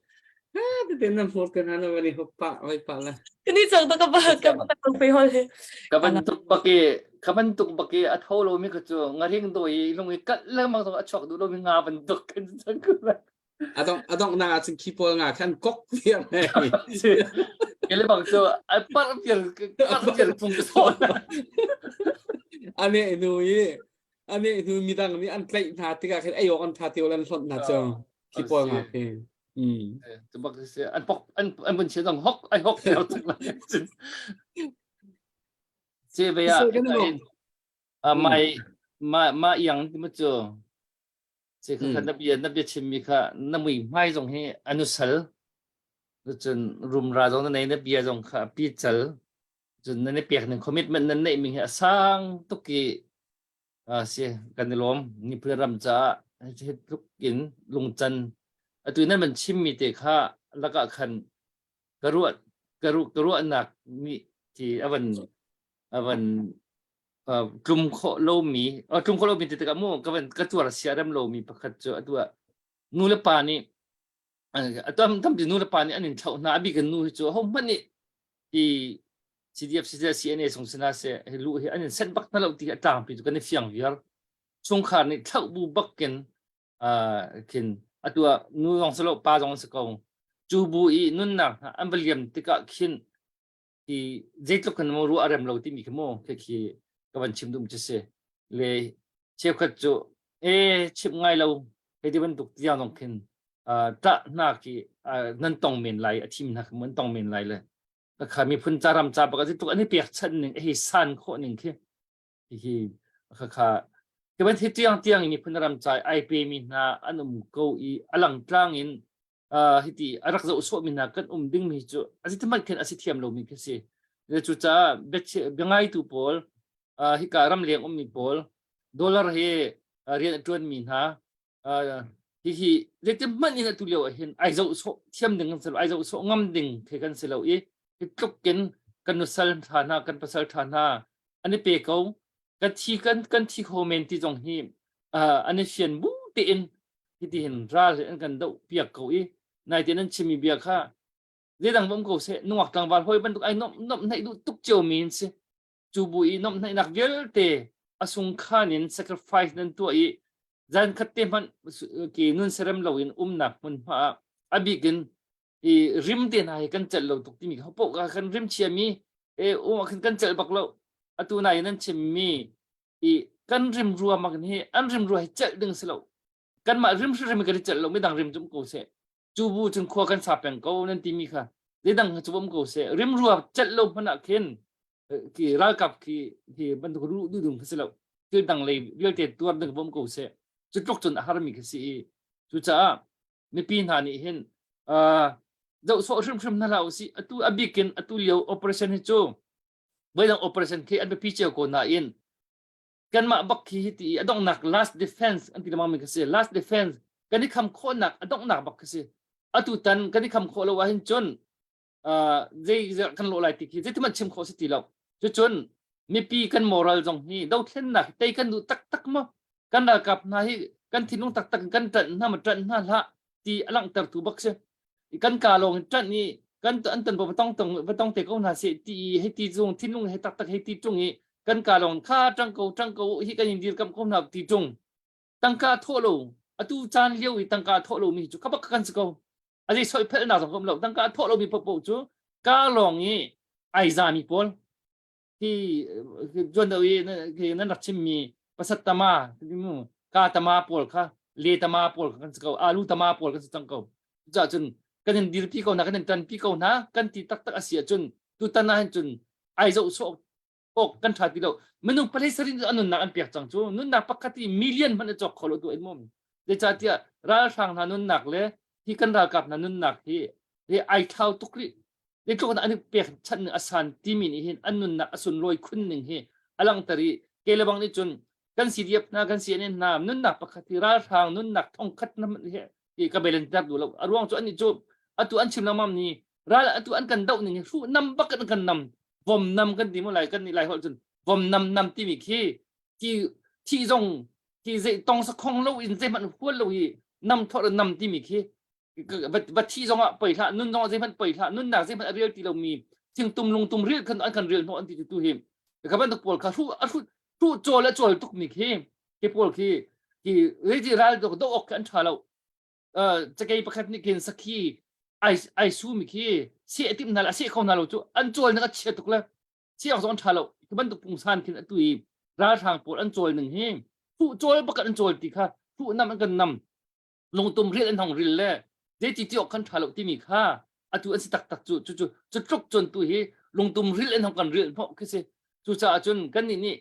tete nan hmur te hna na van i hup pah oi pah le. Kani chang to ka ba ka ba ka pe hol he. Ka bantuk bak i ka bantuk bak i a tho lomi kha cu ngahring dawi i lung i kalh lengmang zong a chuak duh lomi nga bantuk kan cang ko lai. Adong adong na ahcun khi pawl nga khan kok viar he. Kele bang cu ai par piar par piar phung ka sawn. Ane nu i ane hnu midang nih an tlaih hna tikah khin ei awk an tha ti an hlonh hna cu khi pawl nga khi mm tu bak si an pok an an bun che dong hok ai hok ter tuk la che ve ya a mai ma ma yang ti ma chu che kha kha na bia na bia chim mi kha na mui hmai zong hi anu sal cun rumra zong na nei na bia zong kha pi chal cun nan i pek ning commitment nan neih mi hi a sang tuk i si kan i lawm miphun ram caah hi tluk in lungcan atu nan van chim mi te kha lakah khan ka ruah ka ruah ka ruahnak mi ti avan avan tlum khawh lomi tlum khawh lomi ti tikah mu ka van ka tuar sia rem lomi pakhat cu atu ah nu le pa nih tam tampi nu le pa nih an in thlauh hna a bik in nu hi cu ho hmanh nih hi CDF siseh CNA sung sina seh hi lu hi an in set bak hna lo ti a tlangpi cu kan i fiang viar chungkhar nih thlauh bu bakin khin atu ah nu zong si lo pa zong si ko cu bu i nunnak hna an va liam tikah khin hi zeitluk kan mo ruah a rem lo timi khi mu khi khi ka van chim dum cu si le cheukhat cu e chim ngai lo hei ti bantuk tiang zong khin tah hna khi nan tong men lai a thim hna khi an tong men lai le kha miphun ca ram ca bak a tuk an i pek chan ning hei san khawh ning khi hi kha kha ke ban hi tiang tiang miphun ram ca ai pe mi hna an um ko i alang tlang in hiti a rak zoh sawh mi hna kan um ding mi cu a si hmanh khin a si thiam lomi khi si cu caah biangaitu pawl hika ramleng ummi pawl dollar hi rian a ṭuan mi hna hihi zeitin hmanh in atu lio ah hin ai zoh sawh thiam ding kan si lo ai zoh sawh ngam ding khi kan si lo i hi tluk in kan nusal ṭha hna kan pasal ṭha hna an i pe ko kan thi kan kan thi kho men ti zong hi an i fian bu tein hiti hin ral hi an kan doh piak ko i naite nan chimmi bia kha zeidang va um ko seh nungak tlangval hawi bantuk ai nomh nomh hnaih duh tuk cio mi an si cu bu i nomh hnaihnak vialte a sungkhan in sacrifice nan tuah i zan khat te hmanh ki nun serem lo in umnak hmunhma ah a bik in i rim te hna hi kan celh lo tuk timi kha poh ka kan rim chiami e um ah khan kan celh bak lo atu nai nan chimmi i kan rim rua mak hi an rim rua hi celh ding si lo kanmah rim hrim kan i celh lo midang rim cum ko seh cu bu cun khua kan sa peng ko nan timi kha zeidang cu um ko seh rim rua celh lo hmanh ah khin ki ralkap khi hi bantuk ru du dum si lo thil dang lei vialte tuar ding bom ko seh cu tluk cun a harmi khi si i cucaah mipi hna nih hin zoh sawh hrimhrim hna hlah usih atu a bikin atu lio operation hi cu. Voidang operation khi an biapi cio ko nain kanmah bak khi hi ti i a donghnak last defense an ti lengmang mi kha si. Last defense kan i kham khawhnak a donghnak bak khi si. Atu tan kan i kham khawh lo ahhin cun zei kan lawh lai ti khi zeiti chim khawh si ti lo. Cucun mipi kan moral zong hi dothlennak tei kan duh taktak maw? Kan ralkap hna hi kan thinlung taktak in kan ṭanh hna ma ṭanh hna hlah ti a langhtertu bak si. Kan ka lawng in ṭanh i kan an ton va tong tong va tong te ko hna seh ti i hei ti zung thinlung he taktak hei ti ṭung i kan ka lawng kha ṭang ko ṭang ko hi kan in dirkamh ko hna ti ṭung tangka thawh lo atu caan lio i tangka thawh lo mi cu ka bak kan si ko a zei soi phelnak zong um lo tangka thawh lo mi popo cu ka lawng i ai zami pawl hi juan do i nan rak chimmi pasat tama mu ka tama pawl kha le tama pawl kha kan si ko alu tama pawl kan si cang ko cucaah cun kan in dirpi ko hna kan in tanpi ko hna kan ti taktak a si ahcun tutan ah hin cun ai zoh sawh awk kan ṭha ti lo minung palei sarin an nunnak an pek cang cu nunnak pakhat i million hmanh a cawk kho lo tu in mom zeicahtiah ralhrang hna nunnak le hi kan ralkap hna nunnak hi hi ai thlau tuk rih zeitluk in an i pek chan ning a san timi nih hin an nunnak a sunlawi khun ning hi a langhter i ke le bang nih cun kan CDF hna kan CNN hna nunnak pakhat hi ralhrang nunnak thongkhat na hi ka belen ter duh lo a ruang cu annih cu atu an chim lengmang ni ral atu an kan doh ning hi hruh nam bak an kan nam vom nam kan ti mu lai kan nih lai holh cun vom nam nam timi khi ki thi zong ki zei tong sa khong lo in zeihmanh hual lo hi nam thor nam timi khi va thi zong ah poi hlah nun zong ah zeihmanh poi hlah nunnak zeihmanh a rel ti lomi thingtum lungtum ril khan an kan ril hnawh an ti tu hi ka bantuk pawl kha hru a hru hru chawl a chawl tuk mi khi khi pawl khi khi reji ral do do ok an tha lo cakei pakhat nih khin sakhi ai ai su mi khi se tim hna la se kho hna lo cu an chawl nak a chia tuk le si awk zong an tha lo khi bantuk pungsan khin atu i ralhrang pawl an chawl ning hi fu chawl bakat an chawl ti kha fu nam an kan nam lungtum ril an hong ril le zeiti ti awk kan ṭha lo timi kha atu an si taktak cu cu cu cu tluk cun tu hi lungtum ril an hong kan ril hnawh khi si cucaah cun kan nih nih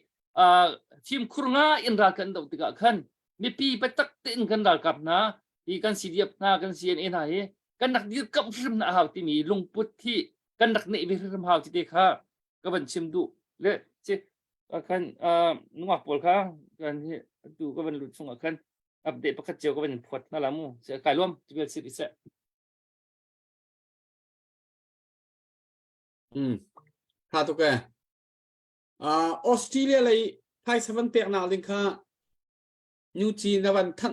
fimkhur nga in ral kan doh tikah khan mipi biatak tein kan ralkap hna hi kan CDF hna kan CNA hna hi kan rak dirkamh hrim hna a hau timi lungput hi kan rak neih ve hrim hau ti te kha ka van chim duh le ci khan nungak pawl kha kan hi tu ka van lut chungah khan update pakhat cio ka van in phuat hna la mu kai luam tivel sit iseh Mm. Tha tuk e. Uh, Australia lei phaisa van pek nak ding kha nu ci na van than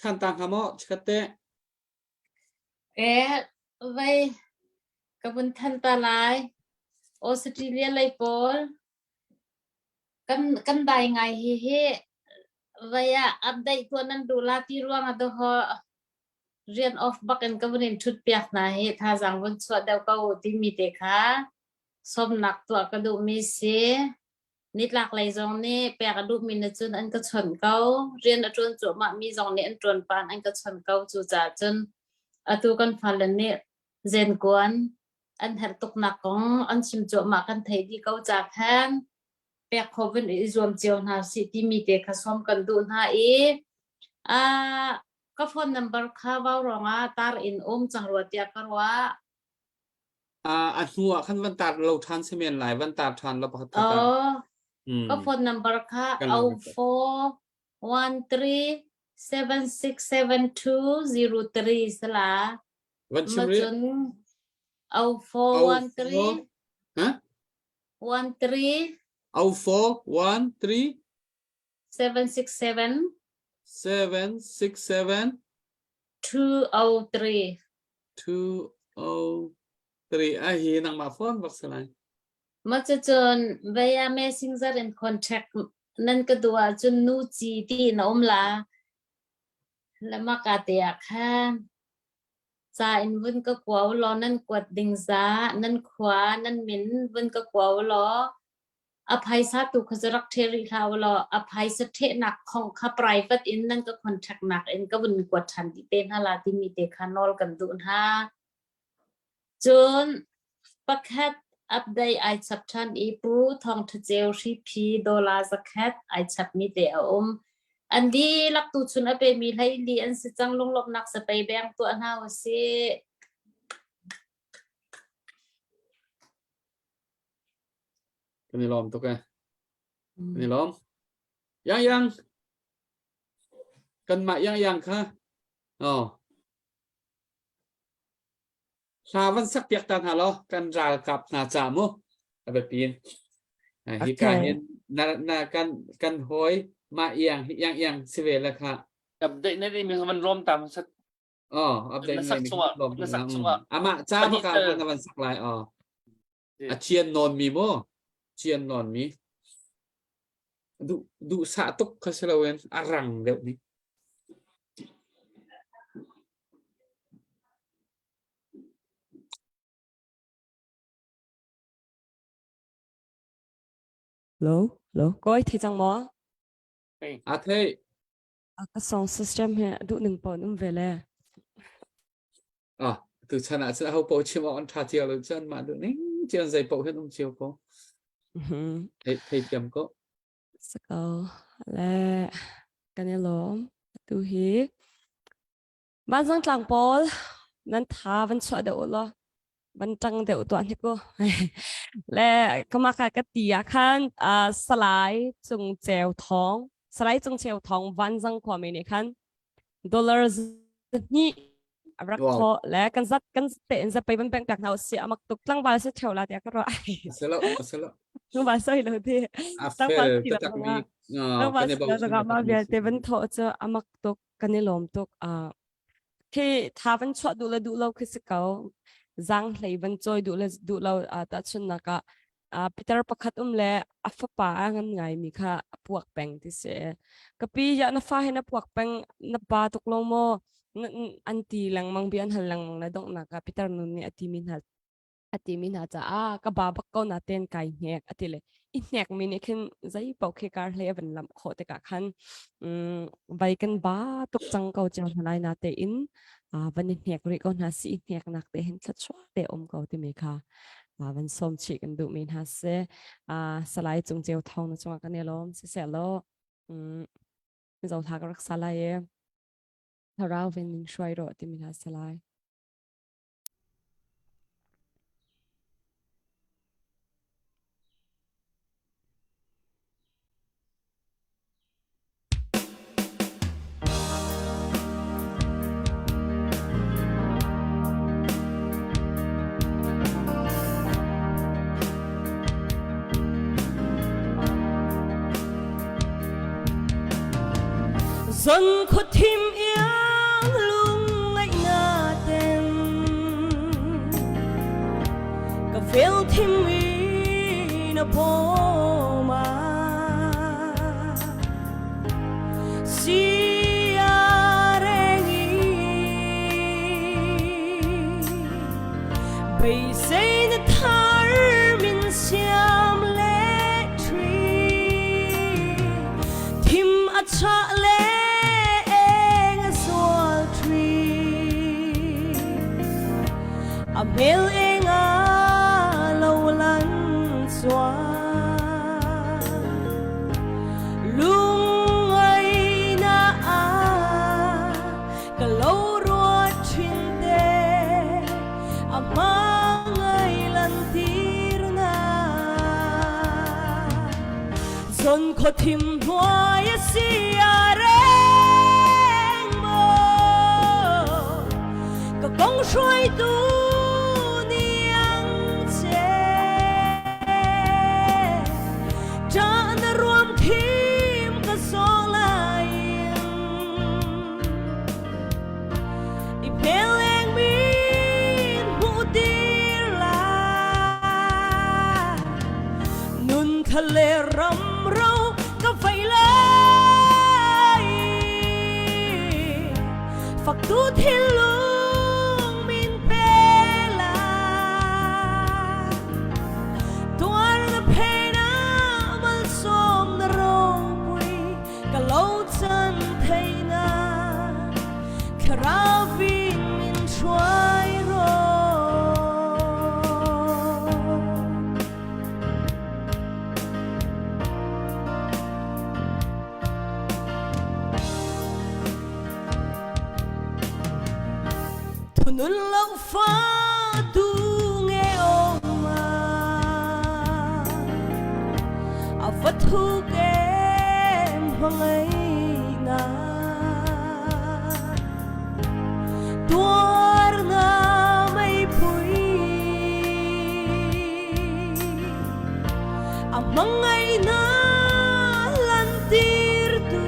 than ta hnga maw chikat te Eh, vai ka vun than ta lai. Australia lei pawl Kan kan dai ngai hi hi vai ah update tuah nan duh la ti ruang ah dawh rian off bak in ka vun in ṭhut piak hna hi thazaang vun chuah deuh ko u timi te kha sawmnak tuah ka duhmi si. Nitlak lei zong nih pek a duhmi na cun an ka chawnh ko. Rian a ṭuan cuahmah mi zong nih an ṭuan paan an ka chawnh ko. Cucaah cun atu kan fale nih zenkuan an herh tuknak kong an chim cuahmah kan theih dih ko ca khan pek kho vun i zuam cio hna sih timi te kha sawm kan duh hna i uh, ka phone number kha vau rongah tar in um cang rua tiah ka ruah. A hnu ah khan van tar lo than si men lai van tar than lo pakhat khat Oh, ka phone number kha 04 13 7672 03 sala Van chim rih. Macun 0413 Ha? 13 04 13 767 767 203 203 a hi nangmah phone bak si lai. Macucun vaya messenger in contact nan ka duh ahcun nu ci ti in a um la. Lamaka te ah khan Ca in vun ka kua ulaw nan kuat ding za, nan khua, nan min vun ka kua ulaw a phaisa tu kha cu rak ṭhe rih hlah ulaw a phaisa ṭhehnak khong kha private in nan ka contact nak in ka vun kuat ṭhan dih te hna la timi te kha nawl kan duh hna. Cun pakhat update ai chap ṭhan i Pu Thawng Ṭha Ceu Hriphi dollar zakhat ai chapmi te a um. An dihlak tuchun a pemi hleili an si cang lunglawmhnak zapei beng tuah hna usih. Kan i lawm tuk e. Kan i lawm. Yang yang. Kanmah yang yang kha. Oh. Hla van sak piak ta hna law kan ralkap hna ca mu. A biapi in. Hi ka hin na na kan kan hawi mah iang hi yang yang si ve la kha. Update na mi van lawm tam sat. Oh, update na sak chungah na sak chungah. Amah ca baka na van sak lai oh. A thian nawn mi mu. Thian nawn mi. Duh duh sah tuk kha si loin a rang deuh ni. Lo, lo. Koi thei cang maw? A thei. A ka song system he duh ning pawn um ve le. Ah, tu chan ah cun aho paoh chim awk an ṭha cio lo cun mah duh ning cio zei paoh hin um cio ko. Thei thei thiam ko. Sako le kan i lawm. Tu hi Vanzang tlang pawl nan tha van chuah deuh law van ṭang deuh tuah hnik u. Le kama ka ka ti ah khan Salai Cung Ceu Thawng Salai Cung Ceu Thawng Vanzang khuami nih khan dollar hnih rak thawh le kan zat kan te in zapei van pek piak hna usih amak tuk tlangval se theu la tiah ka ruah. Asalo asalo. Tlangval soi lo ti. Tlangval si lo Tlangval si lo zaka ma vialte van thawh cu amak tuk kan i lawm tuk. Uh, khi tha van chuah duh le duh lo khi si ko. Zang hlei van cawi duh le duh lo uh, tahchunhnak ah uh, Peter pakhat um le a fapa a ngan ngaimi kha a puak peng ti si. Ka pi ya na fa he na puak peng na pa tuk lo maw an ti lengmang bi an hal lengmang le donghnak ah Peter nun nih a ti mi hna a timi hna caah ka ba bak ko na ten kai hnek a ti le i hnek mi nih khin zei paoh khi kar hlei a van lamh khawh tikah khan vai kan ba tuk cang ko cio hna lai na te in van i hnek rih ko hna si i hnek nak te hin thluachuah te um ko timi kha van sawm chih kan duh mi hna si salai cung ceu thong na cungah kan i lawm siseh law mizo hla ka rak sa lai e thlarau ven min hruai rawh timi hna salai Zon khuathim iang lung ngaih na tem ka vel thim i na pawma si rengi beisei na thar min siam le thri thim a cha le eng a sual thri a hmel eng a lo lan chuan lungai na a ka lo ruat thin te a hmangai lan tir na Zon kho thim hnuai a si a reng maw ka kong hruaitu niang che ṭah na ruam thim ka sawng lai i phel eng min hmuh tir la nun kha le ram ro ka vei lai fak tu thinlung min pe la tuar na phe na malsawm na ropui ka lo chan thei na thlarau min hruai ro Thunun lo fa tu nge oma. thuk em hmangaihna tuarna meipui a hmangaihna lantirtu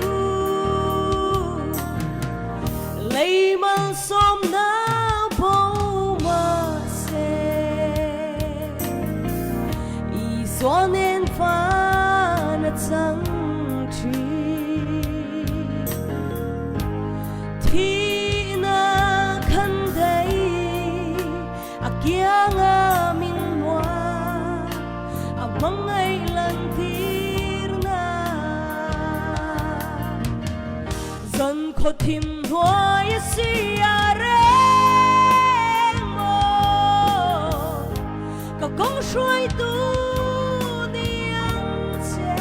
lei malsawmna bo mahse Isua nen fan a chang ṭhin. Thihnak khan dei a kiangah min muah a hmangaih lantirnak. Zan khuathim hnuai a si a reng maw ka kong hruaitu niang che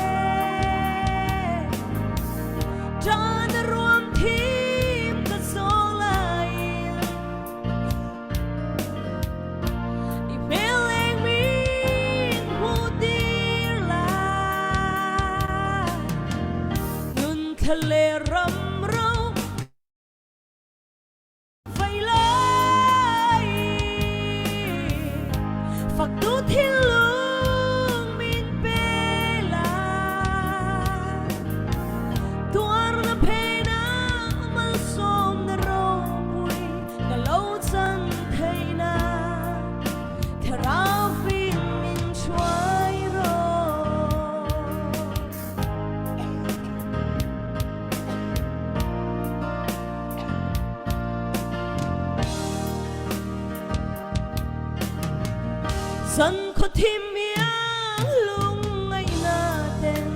Ṭan a ruam thim ka zawng lai I hmel leng min hmu tir lai Nun thla ram ro vei lai Fak tu thinlung min pe lai Tuar na phe na malsawm na ropui ka lo chan thei na Thlarau fing min hruai ro Zan khuathim iang lung ngaihnak ten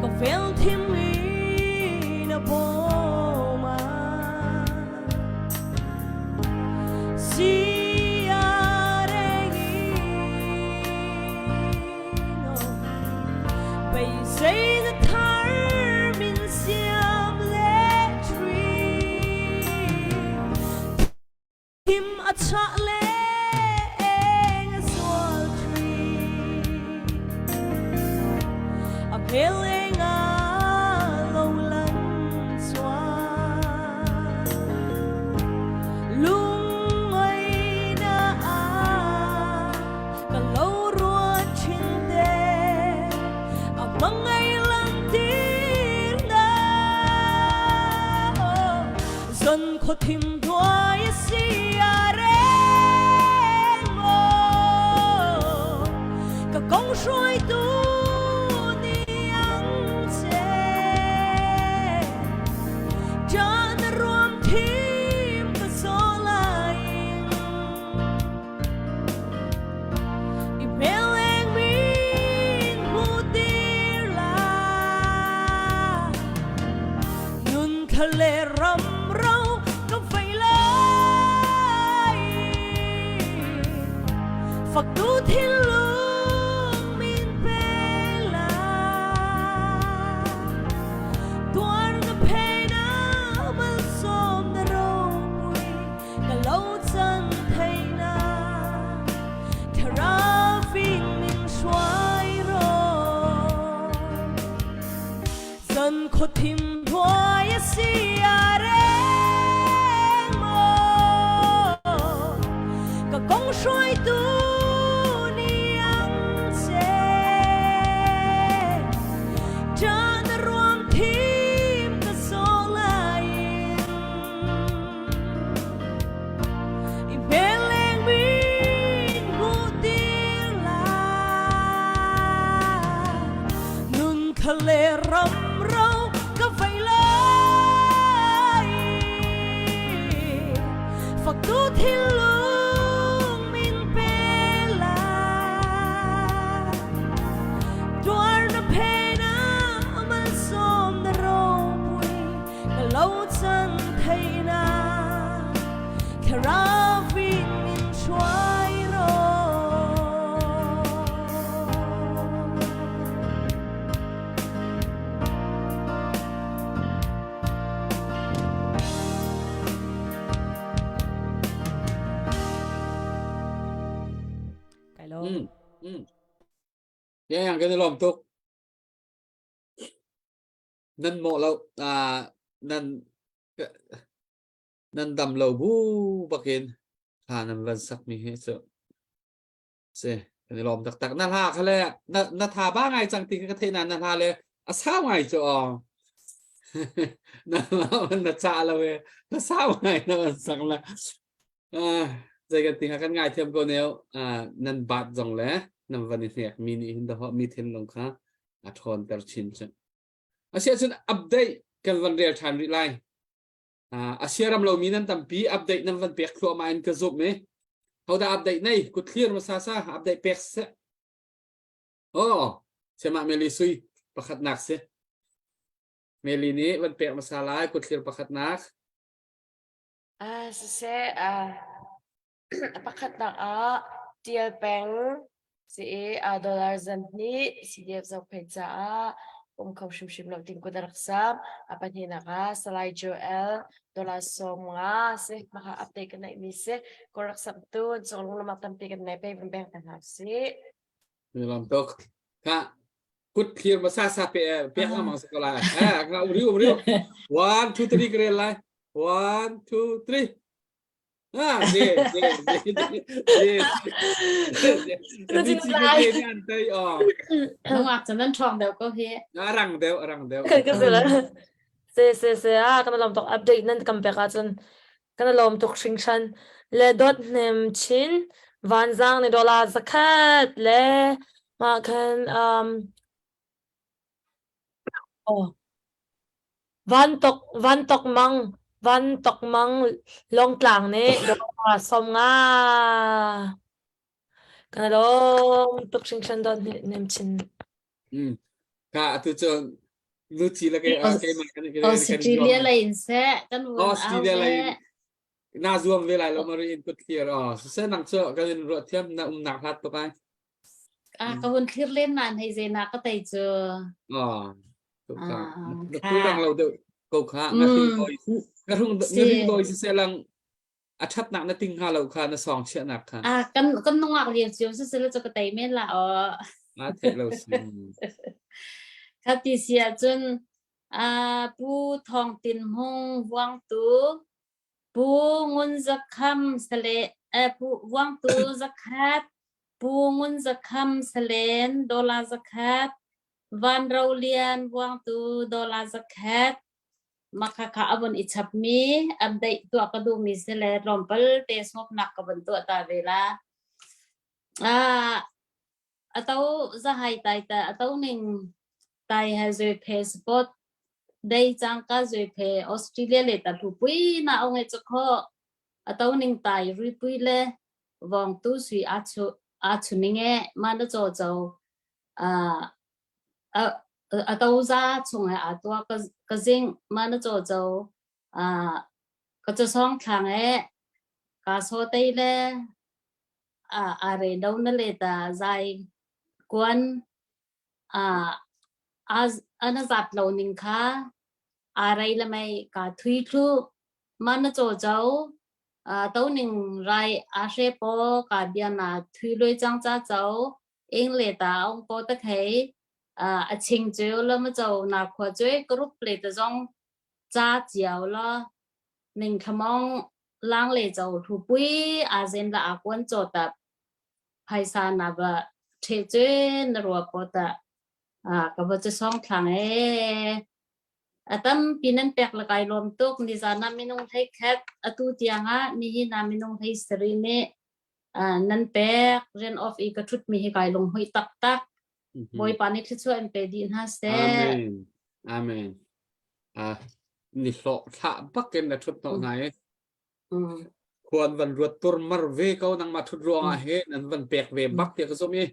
ka vel thim i na bawm ah si a reng ino beisei na thar min siam le ṭhi Thim a chah le eng a zual ṭhi. A hmel eng a lo lan chuan. Lungngaihnak ah ka lo ruat ṭhin te. A hmangaih lantir na. Zan khuathim hnuai a si a reng maw ka kong hruaitu nih ang che Ṭan a ruam thim ka zaw lai I hmel leng min hmu tir la Nun thla le ram ro ka vei lai Fak tu thinlung min pe la Tuar na phe na malsawm na ropui ka lo chan thei na Thlarau min hruai ro Zan khuathim hnuai a si a reng maw ka kong hruaitu nih ang che Ṭan a ruam thim ka zawng lai in I hmel leng min hmuh tir la Nun kha le ram ro ka vei lai Fak tu thinlung min pe la Tuar na phe na malsawm na ropui ka lo chan thei na Thlarau in min hruai ro. Kai lo. Yang kan i lawm tuk. Nan mawh lo uh, nan nan dam lo bu bakin hla nan van sak mi hi cu si kan i lawm taktak na hla kha le na na tha ba ngai cang ti ka theih na na hla le a sau ngai cu aw na na ca lo e na sau ngai na van sak la ah zei kan ti kan ngai thiam ko neu ah nan bat zong le nan van i hnek mi nih hin da mi thinlung kha a ṭhawn ter chin cu Asiah cun update kan van rel ṭhan rih lai. Uh, Asia ram lomi nan tampi update nan van pek thluahmah in ka zumh i hodah update nei kut thlir hmasa sa update pek seh. Oh, siamah Meli Sui pakhatnak si. Meli nih van pek hmasa lai kut thlir pakhatnak. Ah, siseh, ah, A pakhatnak ah ṭial peng si i dollar zan hnih CDF zohkhenh caah um kho hrimhrim lo ding kut a rak sam. A pahnihnak ah Salai Joel dollar 50 si maka update kan neihmi si. Kawl rak samtu cung lunglamak tampi kan nei pei van beng ta hna usih. Lam tuk. Ka kut thlir ma sa sa pe pek lengmang si ko lai. Eh, ka um riu um riu. One, two, three ka rel lai. One, two, three. Ah, je, je, je, je, je. Mi chi ke ke ni an tei oh. Nungak cu nan ṭhawng deuh ko hi. A rang deuh, a rang deuh. Kan ka sila. Se se se a kan lawm tuk update nan kan pek ahcun kan lawm tuk hringhran. Le dot hnem chin vanzang ni dollar zakhat le mah khan um Oh. Vantok Vantok mang Vantok mang Lawngtlang nih dollar 50. Kan i lawm tuk hringhran dawt nih nem chin. Mm. Ka atu cu luci le ke keimah kan kan Australia lei in seh kan vun au Australia lei ve. na zuam ve lai lo mari in kut thlir oh siseh nang cu kan in ruah thiam na umnak hlat tuk ai. Ah, ka hun thlir len nain hei zei na ka tei cu. Ah, tu kha. Ah, Na kha. tu rang lo deuh ko kha. Nga hring Mm. doi. Nga hring Si. nga hring doi si se lang a thatnak na ting hnga lo kha na song chiahnak kha. Ah, kan kan nungak lio cio si sila cu ka tei men la o. Ah, theih lo si. Kha ti si ahcun ah Pu Thawng Tin Hmung Vuangtu Pu Ngun Za Kham Sale eh, Pu Vuangtu zakhat Pu Ngun Za Kham Salen dollar zakhat Van Ro Lian Vuangtu dollar zakhat Makhakha a von i chapmi update tuah ka duhmi si le tlawmpal te sawpnak ka von tuah ta ve la. Ah, ato zahai tai ta ato ning tai ha zui phe sport dei cangka zui phe Australia le ta hlu pui na ong e chakho ato ning tai rui pui le vong tu sui a chu a chu ning e ma na cho cho a a to za chung he a tua ka ka zing ma na cho cho a ka cho song thlang e ka so tei le a a re do na le ta zai kuan a a na zat lo ning kha a rei le mei ka thui thlu ma na cho cho to ning rai a hre po ka bia na thui loi chang cha cho ing le ta ong po ta khei a ching cheu lo ma cho na khua chui group le ta zong cha chiao lo ning thamong lang le cho thu pui a zen la a kuan cho ta phaisa na va the che na rua po ta a ka va che song thlang e a tampi nan pek la kai lom tuk ni zan ah minung thei khat atu tiang ah nihin ah minung thei sari nih nan pek rian off i ka thut mi hi kai lung hui tak tak Bawipa nih thluachuah in pe dih hna seh Amen Amen ah ni hlawh thlah bak in na thut hnawh hna i Khuan van ruat turmar ve ko nangmah thut ruangah he nan van pek ve bak tiah ka zumh i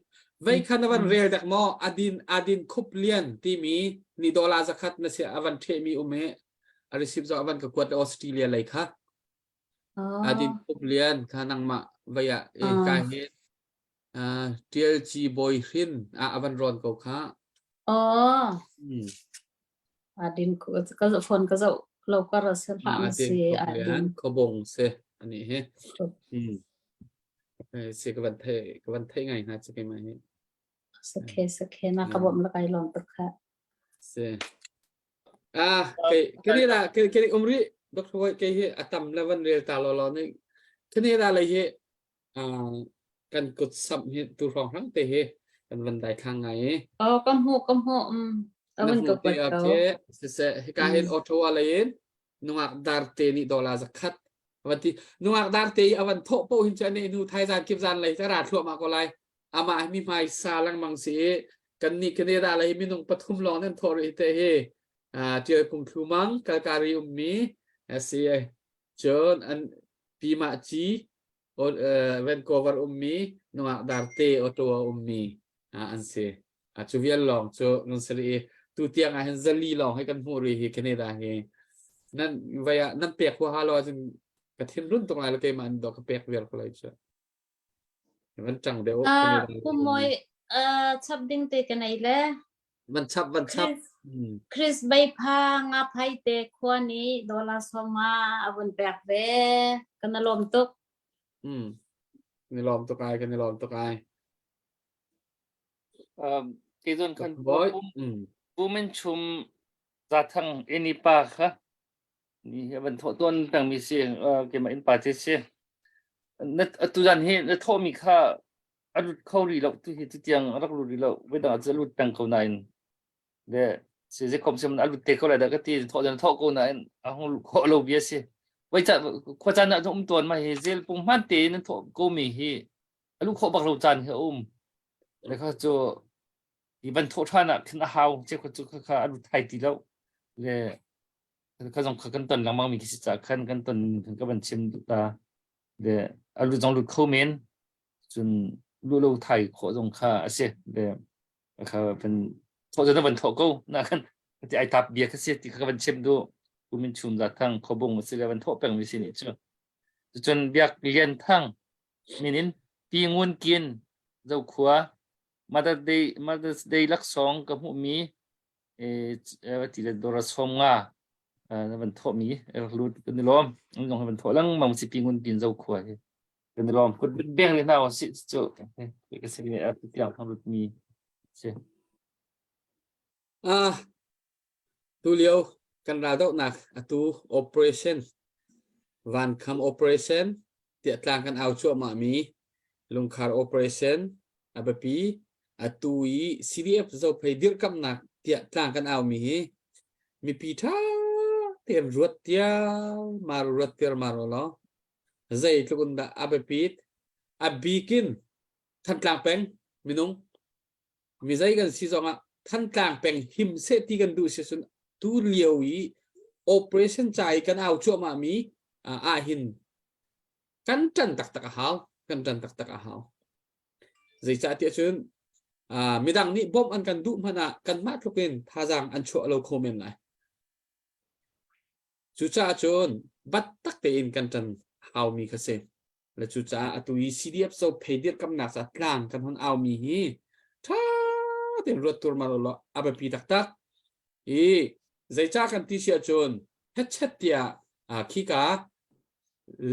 vei khan na van rel dek maw adin adin khup lian timi ni dollar zakhat na sia avan ṭhehmi um i a receipt zong avan ka kuat le Australia lei kha adin khup lian kha nangmah vei ah e ka he Ṭial Ci Bawi Hrin ah avan rawn ko kha Oh. Adin ka phone ka zoh lo kar a si hlah ma si adin khuabong si ani hi. Hmm. Si ka van thei ka van thei ngai hna chu keimah hi. Sakhe sakhe na ka bawmh la kai lawm tuk kha. Si. Ah, kei kini la kei kei um rih Dr. Hoi kei hi atam le van rel ta lo lo ni kini la lei hi ah kan kut samh hi tu hrawng hrang te hi kan van dai thlang ngai i. Oh, ka hmu ka hmu um Na avan hmu ka te kuat a ko. ke siseh hika hin Mm. Ottawa lei in nungak darte nih dollar zakhat avan ti nungak darte i avan thawh po hin cu ane nu thaizan kip zan lei ka ra thluahmah ko lai amah hi mi hmai sa lengmang si i kan nih Canada lei minung pathum lawng nan thawh rih te hi tial kung thlu mang Calgary ummi si cun an pimah ci Vancouver ummi nungak darte Ottawa ummi an si cu vial lawng cu nan si rih i tu tiang ah hin zali lawng hi kan hmuh rih hi Canada hi nan vai ah nan pek huaha lo ahcun ka thinrun tuk lai lo keimah an do ka pek vial ko lai cu van ṭang deuh Ah, pumoi uh, chap ding te ka nei le. Van chap van chap. Chris, Chris bai pha nga phai te khua ni dollar soma avun pek ve kan lom tuk. Hmm. Ni lom tuk ai kan ni lom tuk ai. Um, ke zon khan Boy. Pumin chum za thang ini pa kha Ni hi van thawh tawn pengmi si keimah innpa te si. Na atu zan hi na thawhmi kha a lut kho rih lo tu hi tutiang a rak lut rih lo voidang ah cun a lut peng ko nain le si zeikom sim a lut te ko lai dah ka ti thawh zan thawh ko nain a hung luh khawh lo bia si. Voi ca khua caan ah um tawn ma hi zel pung hman te nan thawh ko mi hi a luh khawh bak lo caan hi a um. Le kha cu i van thawh ṭhan ah khin a hau che kha cu kha kha a lut thai ti lo le Kha zong kha kan ton lengmang mi khi si caah khan kan ton khan ka van chim duh ta. Le a lut zong lut kho men cun luh lo thai khawh zong kha a si. Le kha van thawh zong na van thawh ko na kan ti ai tap bia kha si ti kha ka van chim duh. Kumin chum za thang khobung a si le van thawh peng mi si nih cu. Cun Biak Lian Thang min in Pi Ngun Kin Zokhua Mother Day Mother's Day laksawng ka hmuhmi ti le dora som nga na van thawhmi rak lut kan i lawm an zong van thawh lengmang si pi ngun pin zo khua hi kan i lawm kut beng le hna si cu ka si le tiang thang lut mi si ah tu lio kan raldohnak atu operation vankham operation tiah tlang kan au cuahmah mi lungkhar operation a biapi atu i CDF Zophei dirhkamhnak tiah tlang kan au mi hi mipi ṭha tein ruat tiar ruat tiar mar law zeitluk in dah a biapit a bikin Thantlang peng minung mizei kan si zongah Thantlang peng him seh ti kan duh si cun tu lio i operation ca i kan au cuahmah mi ah hin kan ṭan taktak a hau kan ṭan taktak a hau zeicahtiah cun midang nih bawmh an kan duh hmanh ah kanmah tluk in thazaang an chuah lo kho men lai cucaah cun bat tak tein kan ṭan haumi kha si Le cucaah atu i CDF so phei dirkamnak ca tlang kan hon aumi hi ṭha tein ruat turmar ulaw a biapi taktak. I zeicah kan ti si ahcun hetchet tiah khika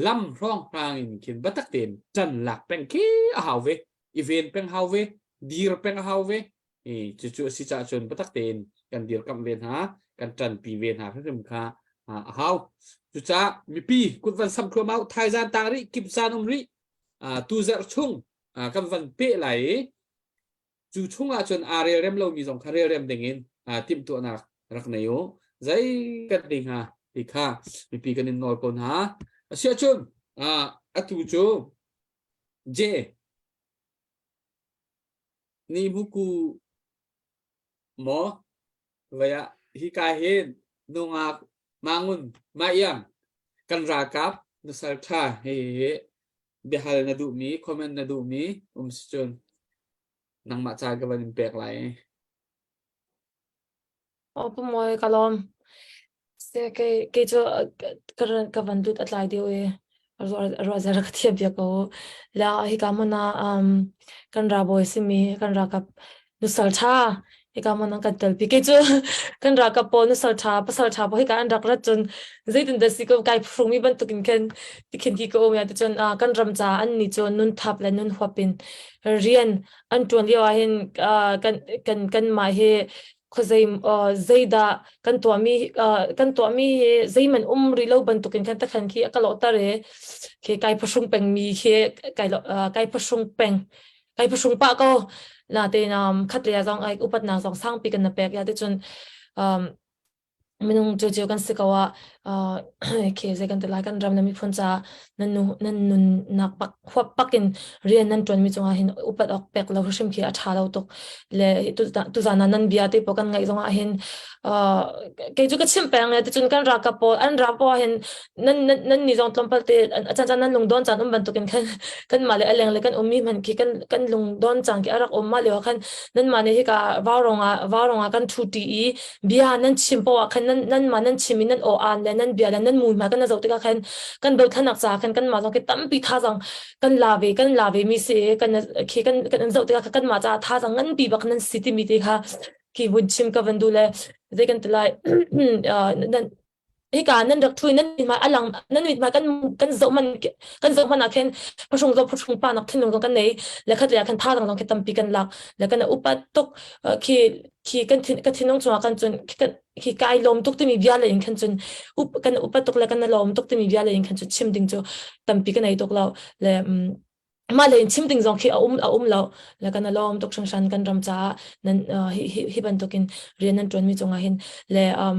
lam hrawnghrang in khin biatak tein ṭan lak peng khi a hau ve. I ven peng hau ve, dir peng a hau ve. I cucu a si caah cun biatak tein kan dirkamh ve hna, kan ṭanpi ve hna hrimhrim kha a hau. Cucaah mipi kut van sam thluahmah u, thaizan tang rih, kipzan um rih, tu zarh chung kan van peh lai i cu chung ah cun aa relrem lomi zong kha relrem ding in timhtuahnak rak nei u. Zei kan ti hnga ti kha mipi kan in nawl ko hna. Asiahcun atu cu J Ni hmuku maw vei ah hika hin nungak mangun maiang kan ralkap nusal ṭha hi biahal na duhmi comment na duhmi um si cun nangmah caan ka van in pek lai. Aw pu Mawi ka lawm. Se kei kei cu ka ka van lut a tlai deuh i ruah zer ka thiam bia ko. La hika hmun ah um kan rabawi simi kan ralkap nusal ṭha. Hika mon an kan telpi. Kei cu kan ralkap pawl nusal ṭha, pasal ṭha pawl hika an rak rat cun zeitin dah si ko kai phrungmi bantukin khin tikhin khi ka um ya ticun uh, kan ram ca an ni cu nun thap le nun huap in rian an ṭuan lio ah hin uh, kan kan kanmah hi khuazei uh, zeidah kan tuahmi uh, kan tuahmi hi zeiman um rih lo bantukin khan takhan khi a ka lawhter i khi kai phuhrung pengmi khi kai uh, kai phuhrung peng kai phuhrung pah ko na te um khat le zong ai upatnak zong sangpi kan na pek ya te cun um minung cio cio kan si ko ah uh, khi zei kan ti lai kan ram le miphun ca nan nu nan nunnak pak huap pakin rian nan ṭuanmi cungah hin upat awk pek lo hrim khi a ṭha lo tuk le tuzan ah nan bia te pawl kan ngaih zongah hin uh, kei cu ka chim peng le ticun kan ralkap pawl an ram pawl hin nan nan nan ni zong tlawmpal te a caan caan nan lungdawn caan um bantukin khan kanmah le a leng le kan ummi hmanh khi kan kan lungdawn caan khi a rak um mah lio ah khan nanmah nih hika vaurong ah vaurong ah kan ṭhu ṭi i bia nan chim poah ah khan nan nanmah nan chim i nan aw aan le nan bia le nan mui hmai kan zoh tikah khan kan dothlannak caah khan kanmah zong khi tampi thazaang kan la ve kan la ve mi si kan khi kan kan zoh tikah khan kanmah caah thazaang nganpi bak nan si timi te kha khi vun chim ka van duh le zei kan ti lai nan hika nan rak thui nan mithmai alang nan mithmai kan kan zoh man kan zoh man ah khin phuhrung zo phuhrung pa nak thinlung zong kan nei le khat le khan tha dang zong khi tampi kan lak le kan upat tuk khi khi kan thin ka thinlung chungah kan cun kan khi kai lawm tuk timi bia le in khan cun up kan upat tuk le kan lawm tuk timi bia le in khan cun chim ding cu tampi kan ei tuk lo le mah le in chim ding zong khi a um a um lo le kan lawm tuk hringhran kan ram caah nan hi hi hi bantukin rian nan ṭuanmi cungah hin le um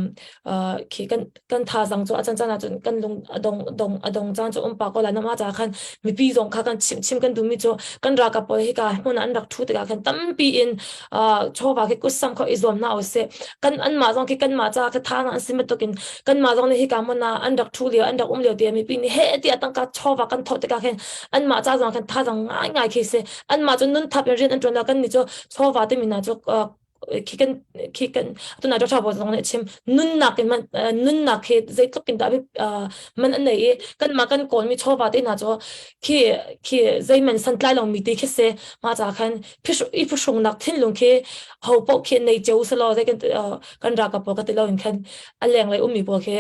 khi kan kan thazang cu a chan chan ahcun kan lung a dong dong a dong caan cu um pa ko la nama ca khan mipi zong kha kan chim chim kan duhmi cu kan ralkap pawl hika hmun an rak thu tikah khan tampi in chawva khi kutsam kho i zuam hna usih kan anmah zong khi kanmah ca kha tha an si bantukin kanmah zong nih hika hmun ah an rak thu lio an rak um lio ti mipi nih he ti tangka chawva kan thawh tikah khin anmah ca zong khan thazang ngaingai khi si anmah cu nun thap in rian an ṭuan lo kan nih cu chawva timi hna cu khi kan khi kan tuna Dr. Bo zong nih chim nunnak in man nunnak khi zeitluk in dah man an nei i kanmah kan kawlmi chawva te hna cu khi khi zeiman santlai lo mi te khi si mah ca khan i phuhrungnak thinlung khi ho paoh khi nei cio selaw zei kan kan ralkap pawl ka ti lo in khan a lenglei ummi pawl khi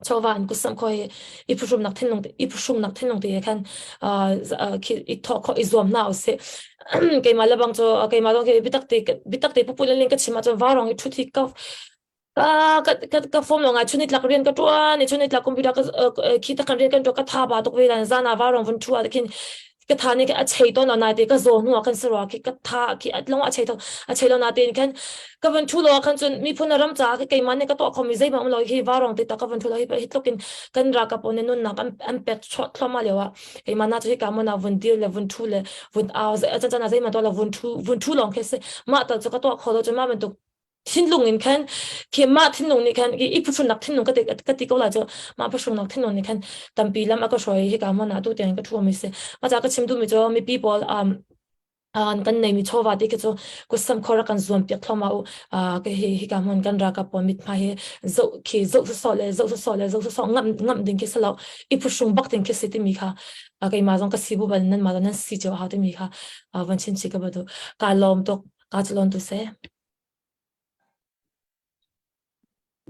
chawva an kutsam kho hi i phuhrumnak thinlung i phuhrungnak thinlung te khan i thawh kho i zuam hna usih keimah lebang cu keimah zong khi bitak te bitak te pupu len ka chim ahcun vaurong i thut hi ka ka ka ka form lo ngai chun tlak rian ka tuan i chun tlak computer ka khi ta kan rian kan tuan ka tha ba tuk ve dan zana vaurong vun thu ah khin ka tha nih a chei tawn lo naite ka zaw hnu ah khan sarua khi ka tha khi a long a chei to a chei lo natein khan ka van thu lo khan cun miphun ram ca khi keimah nih ka tuah khomi zeihmanh um lo hi varong te ta ka van thu lo hi hi tluk in kan ralkap pawl nih nunnak an an pek chuah thluahmah lio ah keimah na cu hi ka mon ah vun dir le vun thu le vun au a chan ah zeihmanh tuah lo vun thu vun thu lawng khi si mah tal cu ka tuah kho lo cun mah bantuk thinlung in khan khi mah thinlung nih khan i phuhrunnak thinlung ka ti ka ti ko lai cu mah phuhrunnak thinlung nih khan tampi lam a ka hruai hi ka hmun ah tu tiang ka thu mi si ma ca ka chim duhmi cu mipi pawl um an kan neimi chawva ti khi cu kutsam khor kan zuam piak thluahmah u ka hi hi ka hmun kan ralkap pawl mithmai hi zoh khi zoh sawsawh le zoh sawsawh le zoh sawsawh ngam ngam ding khi salo i phuhrung bak ding khi si timi kha keimah zong ka si bu bal nan mah nan si cio hau timi kha van chin chi ka ba du ka lawm tuk ka chalon tu se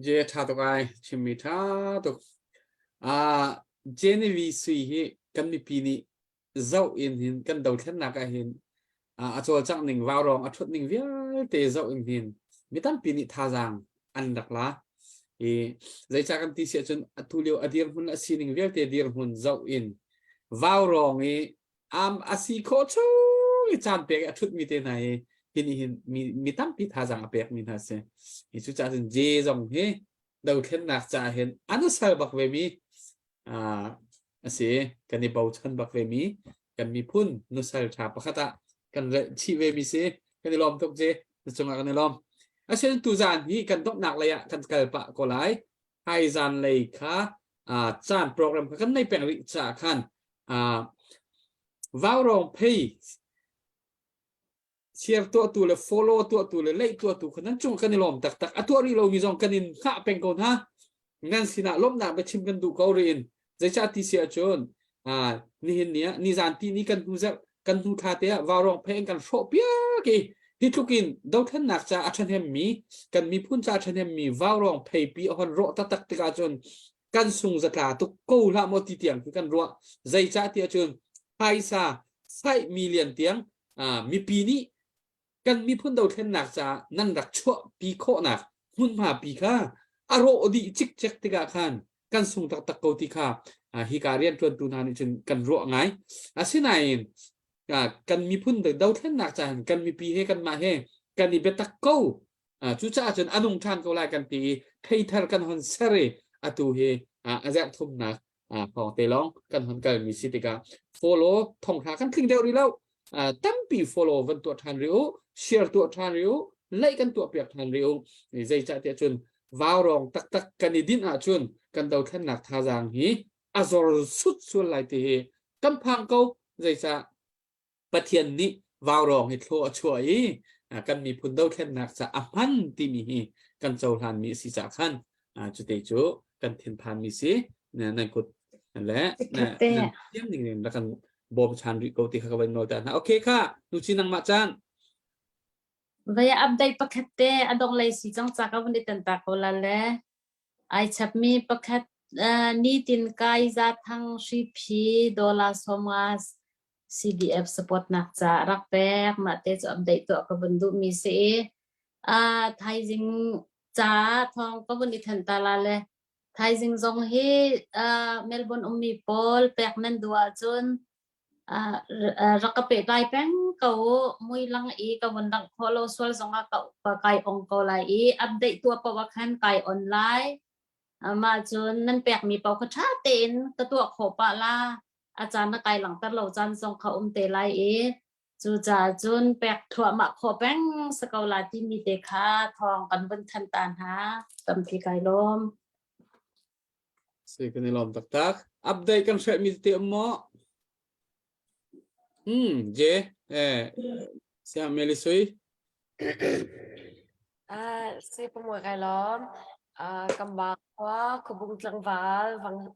Je ṭha tuk ai, chimmi ṭha tuk. Ah, Genevieve Sui hi kan mipi nih zoh in hin kan dothlennak ah hin ah, a cawlcangh ning vaurawng a ṭhut ning vialte zoh in hin mi tampi nih thazaang an rak la. I zeicah kan ti si ahcun atu lio a dirhmun a sining vialte dirhmun zoh in vaurawng i am a si khawh chung i caan pek i a ṭhutmi te hna hi hi nih hin mi, mi tampi thazaang a pekmi hna si. Hi cucaah cun J zong hi dothlennak caah hin an sal bak ve mi uh, a si. Kan i bochan bak ve mi kan miphun nusal ṭha pakhat ah kan relh chih ve mi si. Kan i lawm tuk je. Na cungah kan i lawm. Asinain tuzaan hi kan donghnak lei ah kan kal pah ko lai. Hai zan lei kha uh, caan program kha kan nei peng rih caah khan uh, Vaurawng phei share tuahtu le follow tuahtu le leih tuahtu kha nan cung kan i lawm taktak a tuah rih lomi zong kan in hngah peng ko hna nan sinah lawmhnak biachim kan duh ko rih in zeicah ti si ahcun nihin ni ah nizan ti ni kan hnu zarh kan hnu thla te ah vaurawng phei an kan hrawh piak i. Hi tluk in dothlennak ca a ṭhahnemmi kan miphun ca a ṭhahnemmi vaurawng pheipi a hon rawh taktak tikah cun kan sung zatla tuk ko hlah maw ti tiang khi kan ruah. Zeicah tiah cun phaisa 5 million tiang mipi nih kan miphun dothlennak caah nan rak chuahpi khawhnak hmunhma pi kha a rawh dih cikcek tikah khan kan sung taktak ko ti kha hika rianṭuantu hna nih cun kan ruah ngai. Asinain kan miphun dothlennak caah kan mipi he kanmah he kan i biatak ko. Cucaah cun a nung ṭhan ko lai kan ti i theithar kan hon ser i atu hi a zerh thumnak hawng te lawng kan hon kalmi si tikah follow thonghra kan tling deuh rih lo. Tampi follow van tuah ṭhan rih u, share tuah ṭhan rih u, like kan tuah piak ṭhan rih u. Zeicah tiah cun vaurawng taktak kan i dinh ahcun kan dothlennak thazaang hi a zor sut sual lai ti hi kan phang ko. Zeicah Pathian nih vaurawng hi thlaw a chuah i kan miphun dothlennak ca a hman timi hi kan cohlanmi a si caah khan cute cu kan thinphanmi si. Nan kut le nan thiam ning in rak kan bawm chan rih ko ti kha ka van nawl ta hna. Okay kha nu ci nangmah caan. Vai update pakhat te a dong lei si cang ca ka vun i tan ta ko la le ai chapmi pakhat nitin kai za thang hri phi dollar somnga CDF support nak ca rak pek mah te cu update tuah ka vun duh mi si i a thaizing ca thong ka vun i than ta la le thaizing zong hi Melbourne ummi pawl pek nan duh ahcun rak ka pehtlai peng ko u. Mui lang i ka vun dangh khawh lo sual zongah ka kai ong ko lai i update tuah paoh ah khan kai on lai. Mah cun nan pekmi paoh kha ṭha tein ka tuah khawh pah la. A caan na kai langhter lo caan zong kha um te lai i cucaah cun pek thluahmah khawh peng si ko la timi te kha thawng kan vun thanh ta hna. Tampi kai lawm. Si kan i lawm taktak. Update kan hrehmi tete um maw? Je, eh, siang Meli Sui. Ah, si pamuai kai lawm. Ah, kamba khua khubung tlangval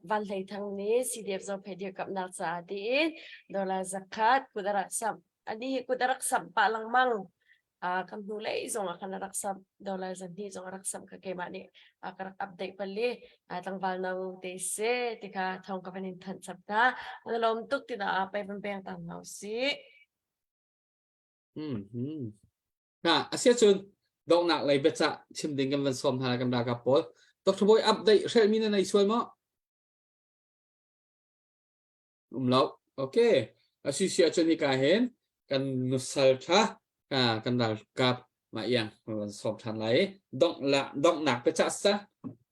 van hlei thang nih CDF zo phei dir kapnak caah tiin dollar zakhat kut a rak samh. Ani hi kut a rak samh pah lengmang. Kan hnulei zong ah khan a rak samh dollar zahnih zong a rak samh kha keimah nih ka rak update pali tlangval no te se ti kha thong ka van in thanh chap hna na lawm tuk ti dah pai van peng tang hna si Hmm. Na asia cun donghnak lei biacah chim ding kan van sawm hna kan ralkap pawl. Dr. Boy update hrelmi na nei sual maw? Um lo. Okay. Asi si ahcun hika hin kan nusal tha kan ralkap mah iang kan sawm than lai i dongh la donghnak biacah sa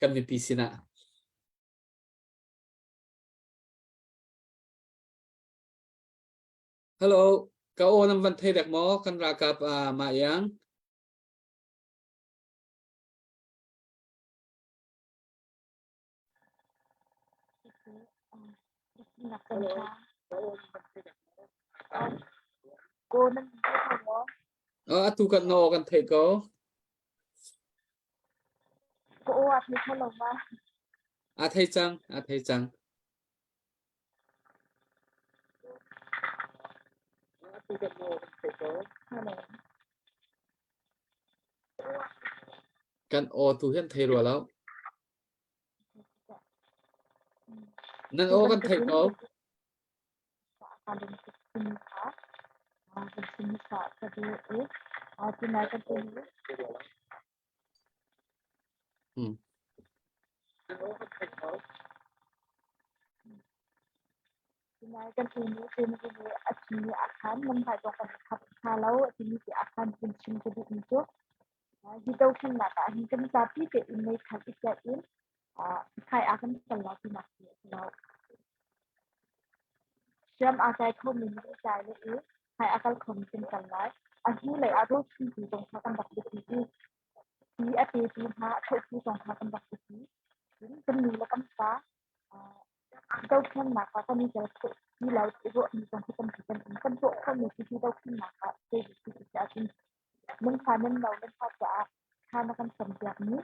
kan mipi sinah. Hello, ka aw nan van thei dek maw kan ralkap mah iang? Atu kan no kan theih ko. A thei cang, a thei cang. Kan aw tu hian thei rua lo. Nan aw kan theih ko. Hmm. Kan inu timi hi a chimmi ah khan nan hmai tawk kan khap hna lo timi ti ah khan kan chim ka duhmi cu Hi dothlennak ah hin kan zapi tein meithal i tlaih in hmai ah kan kal lai tinak ti a si lo. Hriam aa tlai khomi nih i tlai le i hmai a kal khomi kan kal lai. A hnulei ah rawlchumtu zong kha kan rak biapi i ti a petu hna, a thohtu zong kha kan rak biapi. Cun kan nu le kan pa dothlennak ah kan i tel khawh ti lo ti ruahmi zong hi tampi kan um. Kan tuah khawhmi cu hi dothlennak ah zei ti si ahcun Nan fa nan no nan fa caah thla na kan campiakmi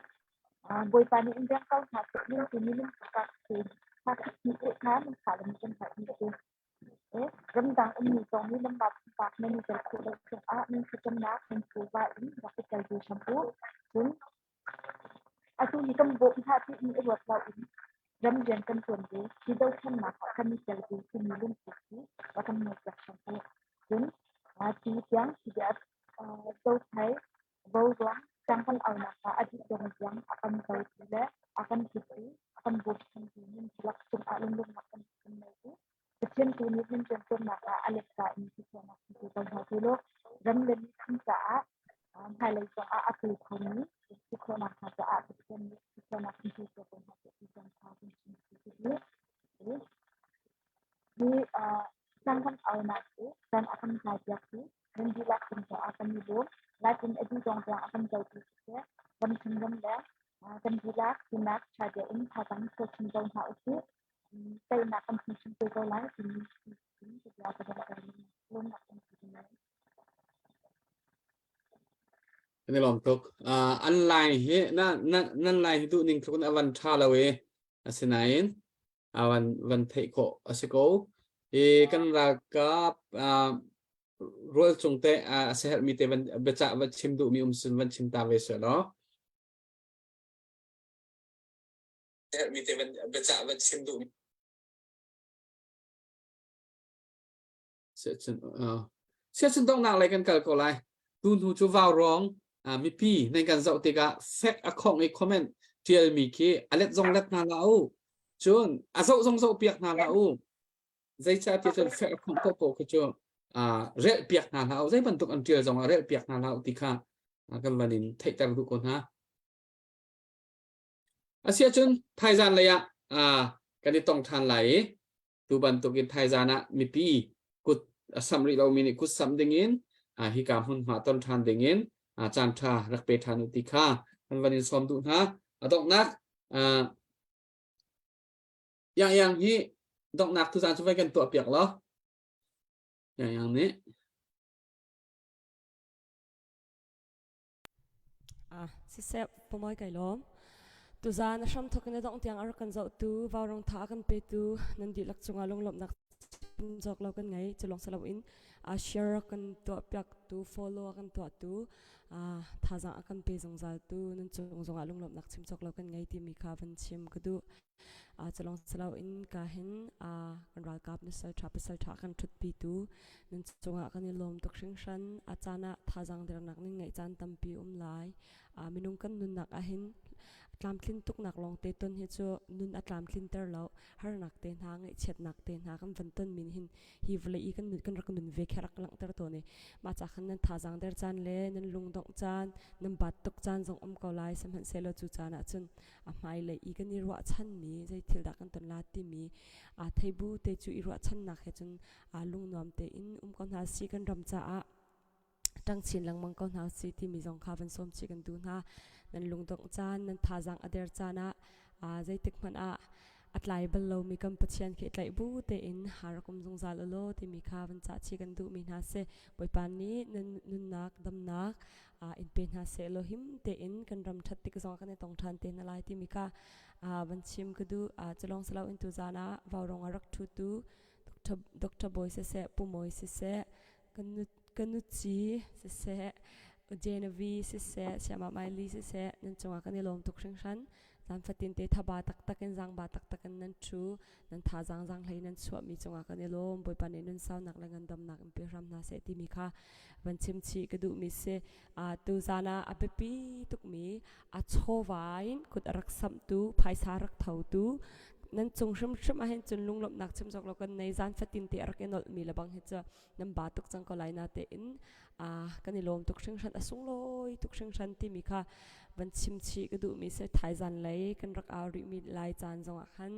Bawipa nih in veng ko hna seh nan timi nan pupa te thla khat hnih eh hna nan fa le kan hngalhmi a si. Ramdang ummi zong nih nan mah pumpak nan i tel khawh lo cungah. ah nan thlacamnak nan phuva in rak i tel ve hram u. Cun atu hi kan bawm hlah timi i ruat loin ram rian kan ṭuan ve, hi dothlennak ah kan i tel ve timi lungput hi rak kan ngei hram u. Cun tu tiang CDF Zophei Boruang tiang kan aunak ah a dih dong tiang a kan zotu le a kan tluktu, a kan bawmchantu nan dihlak cungah lunglawmhnak kan ngei u. Pathian tu nih nan rianṭuannak ah a letza in thluachuahnak in pe ko hna seh ram le miphun caah hmailei zongah a pe khomi si khawhnak hnga caah Pathian nih thluachuahnak in pe ko hna seh ti zong kha kan chim hi hi cang kan aunak cu caan a kan tlaipiak i nan dihlak cung caah kan i lawm. Latin a dih dong tiang a kan zohtu siseh, ramchung ramleng kan dihlak sinak ṭha deuh in thazaang chuah chin ko hna usih. Teinak kan hmu chin te ko lai timi in ka bia ka donghter lawmnak kan si lai. Kan i lawm tuk. Uh, an line hi na na nan line hi duh ning tluk in a van ṭha lo i asinain a van van theih khawh a si ko. I kan ralkap uh, rual cung te uh, a seherhmi te van biacah van chim duhmi um sin van chim ta ve seh law. Herhmi te van biacah van chim duh. Siacun uh, siacun donghnak lei kan kal ko lai. Tu hnu cu vau rong uh, mipi nan kan zoh tikah fek a khong i comment tialmi khi a let zong let hna la u. Cun a zoh zong zoh piak hna la u. Zeicahtiah cun fek a khong ko ko khi cu uh, relh piak hna hlah u. Zei bantuk an tial zong ah relh piak hna hlah u ti kha uh, kan van in theihter duh ko hna. Asiahcun thaizan lei ah uh, kan i tong ṭhan lai i tu bantukin thaizan ah mipi kut a samh rih lomi nih kut samh dingin uh, hika hmunhma ton ṭhan dingin uh, caan ṭha rak pe ṭhan u ti kha kan van in sawm duh hna. A donghnak uh, Yang Yang hi donghnak tuzaan cu vai kan tuah piak law. Yang Yang nih Ah, siseh pumoi kai lawm. Tuzaan a hramthawk in a dongh tiang a rak kan zohtu, vaurong tha a kan petu, nan dihlak cungah lunglawmhnak chim cawk lo kan ngei. Cu lawng si loin a share a kan tuahpiaktu, follow a kan tuahtu, ah thazaang a kan pe zungzaltu nan cung zongah lunglawmhnak chim cawk lo kan ngei timi kha van chim ka duh. Uh, cu lawng si loin ka hin uh, kan ralkap nusal ṭha pasal ṭha kan ṭhutpitu nan cungah kan i lawm tuk hringhran. A caan ah thazaang dernak ning ngeih caan tampi um lai. Uh, minung kan nunnak ahhin tlamtlin tuknak lawng te ton hi cu nun a tlamtlinter lo. Harnak te hna, ngaihchiatnak te hna kan van ton min hin hi vawlei i kan nun kan rak nun ve kha rak langhter tawn i mah ca khan nan thazaang der caan le nan lungdongh caan, nan bat tuk caan zong um ko lai. Sihmanhsehlaw cu caan ah cun a hmailei i kan i ruahchanmi zei thil dah kan ton la timi aa thei bu te cu i ruahchannak he cun aa lungnuam tein um ko hna si kan ram caah ṭang chin lengmang ko hna si timi zong kha van sawm chih kan duh hna. Nan lungdongh caan nan thazaang a der caan ah aa zeitik hmanh ah a tlai bal lomi kan Pathian khi tlaih bu tein rak um zungzal u law timi kha van cah chih kan duhmi hna si. Bawipa nih nan nunnak damnak in pe hna seh law him tein kan ram ṭhat tik zong kan i tong ṭhan te hna lai timi kha van chim ka duh. Culong silo in tuzaan ah vaurong a rak ṭhutu Dr. Bawi siseh, Pu Mawi siseh, kan nuci siseh, Genevieve siseh, Siama Maili siseh, nan cungah kan i lawm tuk hringhran. Zan fatin te thaba taktak in zangba taktak in nan ṭhu, nan thazaang zanghlei nan chuahmi cungah kan i lawm. Bawipa nih nun saunak le ngandamnak in pe hram hna seh timi kha van chim chih ka duhmi si. Uh, tu zan ah a biapi tukmi a chawva in kut a rak samhtu, phaisa rak thotu, nan cung hrimhrim ahhin cun lunglawmhnak chim cawk lo kan nei zan fatin te a rak i nolhmi le bang hi cu nan ba tuk cang ko lai na tein uh, kan i lawm tuk hringhran a sunglawi tuk hringhran timi kha van chim chih ka duhmi si thaizan lei kan rak au rihmi lai caan zongah khan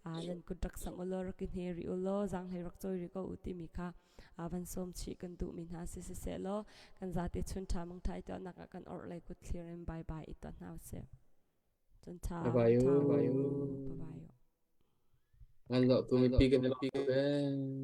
uh, nan kut rak samh u law rak i hne rih u law zaanghlei rak cawi rih ko u timi kha uh, van sawm chih kan duhmi hna si siseh law kan zate chun ṭha mang ṭha i tuahnak ah kan orh lei kut thlir in bye bye i tuah hna usih. Cun ṭha Bye bye. Bye bye. Ngan lo tu mipi kan i lawm tuk ee.